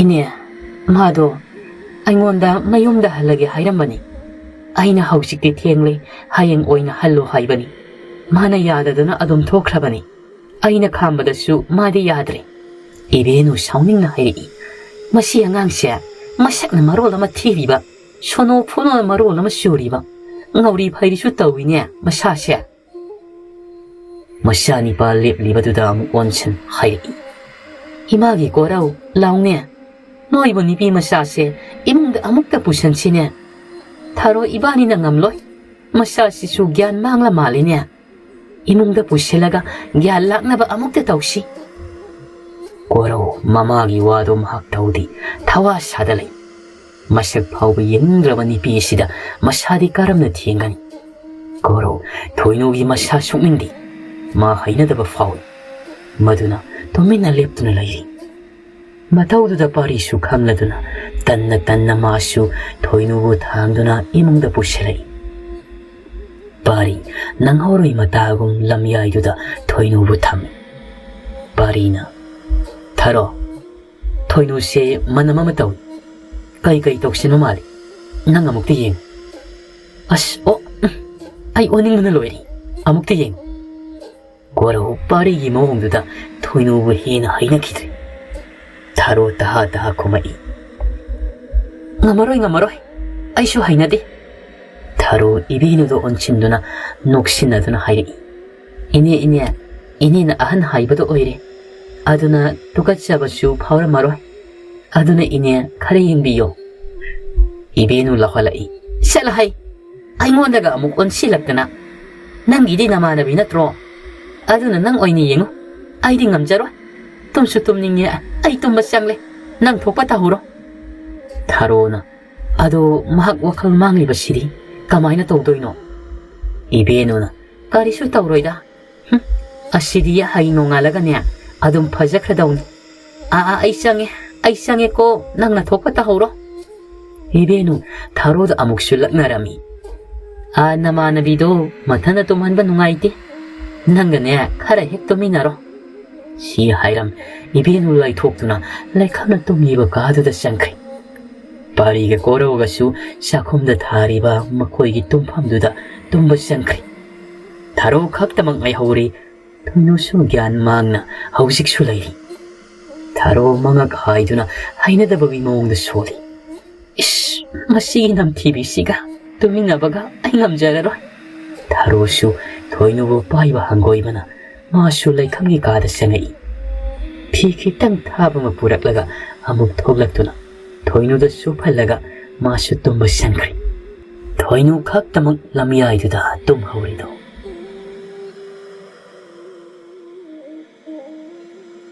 "ꯏꯅꯦ, ꯃꯥꯗꯣ ꯑꯩꯉꯣꯟꯗ ꯃꯌꯨꯝꯗ ꯍꯜꯂꯒꯦ ꯍꯥꯏꯔꯝꯕꯅꯤ꯫ ꯑꯩꯅ ꯍꯧꯖꯤꯛꯇꯤ ꯊꯦꯡꯂꯦ, ꯍꯌꯦꯡ ꯑꯣꯏꯅ ꯍꯜꯂꯣ ꯍꯥꯏꯕꯅꯤ꯫ ꯃꯥꯅ ꯌꯥꯗꯗꯅ ꯑꯗꯨꯝ ꯊꯣꯛꯈ꯭ꯔꯕꯅꯤ꯫ ꯑꯩꯅ ꯈꯥꯝꯕꯗꯁꯨ ꯃꯥꯗꯤ ꯌꯥꯗ꯭ꯔꯦ꯫" ꯏꯕꯦꯅꯨ ꯁꯥꯎꯅꯤꯡꯅ ꯍꯥꯏꯔꯛꯏ, "ꯃꯁꯤ ꯑꯉꯥꯡꯁꯦ ꯃꯁꯛꯅ ꯃꯔꯣꯜ ꯑꯃ ꯊꯤꯔꯤꯕ, ꯁꯣꯅꯣ ꯐꯨꯅꯣꯅ ꯃꯔꯣꯜ ꯑꯃ ꯆꯨꯔꯤꯕ, ꯉꯥꯎꯔꯤ ꯐꯩꯔꯤꯁꯨ ꯇꯧꯏꯅꯦ ꯃꯁꯥꯁꯦ꯫" ꯃꯆꯥꯅꯤꯄꯥ ꯂꯦꯞꯂꯤꯕꯗꯨꯗ ꯑꯃꯨꯛ ꯑꯣꯟꯁꯤꯟ ꯍꯥꯏꯔꯛꯏ, "ꯏꯃꯥꯒꯤ ꯀꯣꯔꯧ, ꯂꯥꯎꯅꯦ꯫ ꯅꯣꯏꯕꯨ ꯅꯨꯄꯤ ꯃꯆꯥꯁꯦ ꯏꯃꯨꯡꯗ ꯑꯃꯨꯛꯇ ꯄꯨꯁꯟꯁꯤꯅꯦ꯫ ꯊꯔꯣ ꯏꯕꯥꯅꯤꯅ ꯉꯝꯂꯣꯏ꯫ ꯃꯆꯥꯁꯤꯁꯨ ꯒ꯭ꯌꯥꯟ ꯃꯥꯡꯂ ꯃꯥꯜꯂꯤꯅꯦ꯫ ꯏꯃꯨꯡꯗ ꯄꯨꯁꯤꯜꯂꯒ ꯒ꯭ꯌꯥꯟ ꯂꯥꯛꯅꯕ ꯑꯃꯨꯛꯇ ꯇꯧꯁꯤ꯫" ꯀꯣꯔꯧ ꯃꯃꯥꯒꯤ ꯋꯥꯗꯣ ꯃꯍꯥꯛ ꯇꯧꯗꯦ, ꯊꯋꯥ ꯁꯥꯗ ꯂꯩ꯫ ꯃꯁꯛ ꯐꯥꯎꯕ ꯌꯦꯡꯅꯤꯡꯗ꯭ꯔꯕ ꯅꯨꯄꯤ ꯑꯁꯤꯗ ꯃꯁꯥꯗꯤ ꯀꯔꯝꯅ ꯊꯦꯡꯒꯅꯤ? ꯀꯣꯔꯧ ꯊꯣꯏꯅꯨꯒꯤ ꯃꯁꯥ ꯁꯣꯛꯅꯤꯡꯗꯦ꯫ ꯃꯥ ꯍꯩꯅꯗꯕ ꯐꯥꯎꯏ꯫ ꯃꯗꯨꯅ ꯇꯨꯃꯤꯟꯅ ꯂꯦꯞꯇꯨꯅ ꯂꯩꯔꯤ꯫ ꯃꯇꯧꯗꯨꯗ ꯄꯥꯔꯤꯁꯨ ꯈꯪꯂꯗꯨꯅ ꯇꯟꯅ ꯇꯟꯅ ꯃꯥꯁꯨ ꯊꯣꯏꯅꯨꯕꯨ ꯊꯥꯡꯗꯨꯅ ꯏꯃꯨꯡꯗ ꯄꯨꯁꯤꯜꯂꯛꯏ꯫ ꯄꯥꯔꯤ ꯅꯪꯍꯧꯔꯣꯏ ꯃꯇꯥꯒꯨꯝ ꯂꯝꯌꯥꯏꯗꯨꯗ ꯊꯣꯏꯅꯨꯕꯨ ꯊꯝꯃꯤ꯫ ꯄꯥꯔꯤꯅ, "ꯊꯥꯔꯣ, ꯊꯣꯏꯅꯨꯁꯦ ꯃꯅꯝ ꯑꯃ ꯇꯧꯏ꯫ ꯀꯩ ꯀꯩ ꯇꯧꯁꯤꯟꯕ ꯃꯥꯜꯂꯤ꯫ ꯅꯪ ꯑꯃꯨꯛꯇ ꯌꯦꯡꯉꯨ꯫" "ꯑꯁ, ꯑꯣ, ꯎꯝ, ꯑꯩ ꯑꯣꯅꯤꯡꯕꯅ ꯂꯣꯏꯔꯦ꯫ ꯑꯃꯨꯛꯇ ꯌꯦꯡꯉꯨ꯫" ꯀꯣꯔꯧ ꯄꯥꯔꯤꯒꯤ ꯃꯑꯣꯡꯗꯨꯗ ꯊꯣꯏꯅꯨꯕꯨ ꯍꯦꯟꯅ ꯍꯩꯅꯈꯤꯗ꯭ꯔꯦ꯫ ꯊꯥꯔꯣ ꯇꯍꯥ ꯇꯍꯥ ꯈꯨꯝꯃꯛꯏ, "ꯉꯝꯃꯔꯣꯏ, ꯉꯝꯃꯔꯣꯏ꯫ ꯑꯩꯁꯨ ꯍꯩꯅꯗꯦ꯫" ꯊꯥꯔꯣ ꯏꯕꯦꯅꯨꯗ ꯑꯣꯟꯁꯤꯟꯗꯨꯅ ꯅꯣꯛꯁꯤꯟꯅꯗꯨꯅ ꯍꯥꯏꯔꯛꯏ, "ꯏꯅꯦ, ꯏꯅꯦ, ꯏꯅꯦꯅ ꯑꯍꯟ ꯍꯥꯏꯕꯗꯣ ꯑꯣꯏꯔꯦ꯫ ꯑꯗꯨꯅ ꯇꯨꯀꯠꯆꯕꯁꯨ ꯐꯥꯎꯔꯝꯃꯔꯣꯏ꯫ ꯑꯗꯨꯅ ꯏꯅꯦ, ꯈꯔ ꯌꯦꯡꯕꯤꯌꯣ꯫" ꯏꯕꯦꯅꯨ ꯂꯥꯎꯍꯜꯂꯛꯏ, "ꯆꯠꯂꯣ ꯍꯩ, ꯑꯩꯉꯣꯟꯗꯒ ꯑꯃꯨꯛ ꯑꯣꯟꯁꯤꯜꯂꯛꯇꯅ꯫ ꯅꯪꯒꯤꯗꯤ ꯅꯃꯥꯟꯅꯕꯤ ꯅꯠꯇ꯭ꯔꯣ? ꯑꯗꯨꯅ ꯅꯪ ꯑꯣꯏꯅ ꯌꯦꯡꯉꯨ꯫ ꯑꯩꯗꯤ ꯉꯝꯖꯔꯣꯏ꯫ ꯇꯨꯝꯁꯨ ꯇꯨꯝꯅꯤꯡꯉꯦ, ꯑꯩ ꯇꯨꯝꯕ ꯆꯪꯂꯦ꯫ ꯅꯪ ꯊꯣꯛꯄ ꯇꯧꯍꯧꯔꯣ꯫" ꯊꯥꯔꯣꯅ, "ꯑꯗꯣ ꯃꯍꯥꯛ ꯋꯥꯈꯜ ꯃꯥꯡꯂꯤꯕꯁꯤꯗꯤ ꯀꯃꯥꯏꯅ ꯇꯧꯗꯣꯏꯅꯣ?" ꯏꯕꯦꯅꯨꯅ, "ꯀꯔꯤꯁꯨ ꯇꯧꯔꯣꯏꯗ꯫ ꯍꯨꯝ, ꯑꯁꯤꯗꯤ ꯍꯌꯦꯡ ꯅꯣꯡꯉꯥꯜꯂꯒꯅꯦ ꯑꯗꯨꯝ ꯐꯖꯈ꯭ꯔꯗꯧꯅꯤ꯫ ꯑꯥ, ꯑꯥ, ꯑꯩ ꯆꯪꯉꯦ, ꯑꯩ ꯆꯪꯉꯦꯀꯣ, ꯅꯪꯅ ꯊꯣꯛꯄ ꯇꯧꯍꯧꯔꯣ꯫" ꯏꯕꯦꯅꯨ ꯊꯥꯔꯣꯗ ꯑꯃꯨꯛꯁꯨ ꯂꯛꯅꯔꯝꯃꯤ꯫ "ꯑꯥ, ꯅꯃꯥꯟꯅꯕꯤꯗꯣ ꯃꯊꯟꯇ ꯇꯨꯝꯍꯟꯕ ꯅꯨꯡꯉꯥꯏꯇꯦ꯫ ꯅꯪꯒꯅꯦ ꯈꯔ ꯍꯦꯛ ꯇꯨꯝꯃꯤꯟꯅꯔꯣ꯫" ꯁꯤ ꯍꯥꯏꯔꯝ ꯏꯕꯦꯅꯨ ꯂꯥꯏꯊꯣꯛꯇꯨꯅ ꯂꯩꯈꯝꯅ ꯇꯨꯝꯂꯤꯕ ꯀꯥꯗꯨꯗ ꯆꯪꯈ꯭ꯔꯦ꯫ ꯄꯥꯔꯤꯒ ꯀꯣꯔꯧꯒꯁꯨ ꯆꯥꯛꯈꯨꯝꯗ ꯊꯥꯔꯤꯕ ꯃꯈꯣꯏꯒꯤ ꯇꯨꯝꯐꯝꯗꯨꯗ ꯇꯨꯝꯕ ꯆꯪꯈ꯭ꯔꯦ꯫ ꯊꯥꯔꯣ ꯈꯛꯇꯃꯛ ꯂꯩꯍꯧꯔꯤ꯫ ꯊꯣꯏꯅꯨꯁꯨ ꯒ꯭ꯌꯥꯟ ꯃꯥꯡꯅ ꯍꯧꯖꯤꯛꯁꯨ ꯂꯩꯔꯤ꯫ ꯊꯥꯔꯣ ꯃꯉꯛ ꯍꯥꯏꯗꯨꯅ ꯍꯩꯅꯗꯕꯒꯤ ꯃꯑꯣꯡꯗ ꯁꯣꯜꯂꯤ꯫ "ꯏꯁ, ꯃꯁꯤꯒꯤ ꯅꯝꯊꯤꯕꯤꯁꯤꯒ ꯇꯨꯃꯤꯟꯅꯕꯒ ꯑꯩ ꯉꯝꯖꯔꯔꯣꯏ꯫" ꯊꯥꯔꯣꯁꯨ ꯊꯣꯏꯅꯨꯕꯨ ꯄꯥꯏꯕ ꯍꯪꯒꯣꯏꯕꯅ ꯃꯥꯁꯨ ꯂꯩꯈꯝꯒꯤ ꯀꯥꯗ ꯆꯪꯉꯛꯏ꯫ ꯐꯤ ꯈꯤꯇꯪ ꯊꯥꯕ ꯑꯃ ꯄꯨꯔꯛꯂꯒ ꯑꯃꯨꯛ ꯊꯣꯛꯂꯛꯇꯨꯅ ꯊꯣꯏꯅꯨꯗ ꯆꯨꯞꯍꯜꯂꯒ ꯃꯥꯁꯨ ꯇꯨꯝꯕ ꯆꯪꯈ꯭ꯔꯦ꯫ ꯊꯣꯏꯅꯨ ꯈꯛꯇꯃꯛ ꯂꯝꯌꯥꯏꯗꯨꯗ ꯇꯨꯝꯍꯧꯔꯤꯗꯣ꯫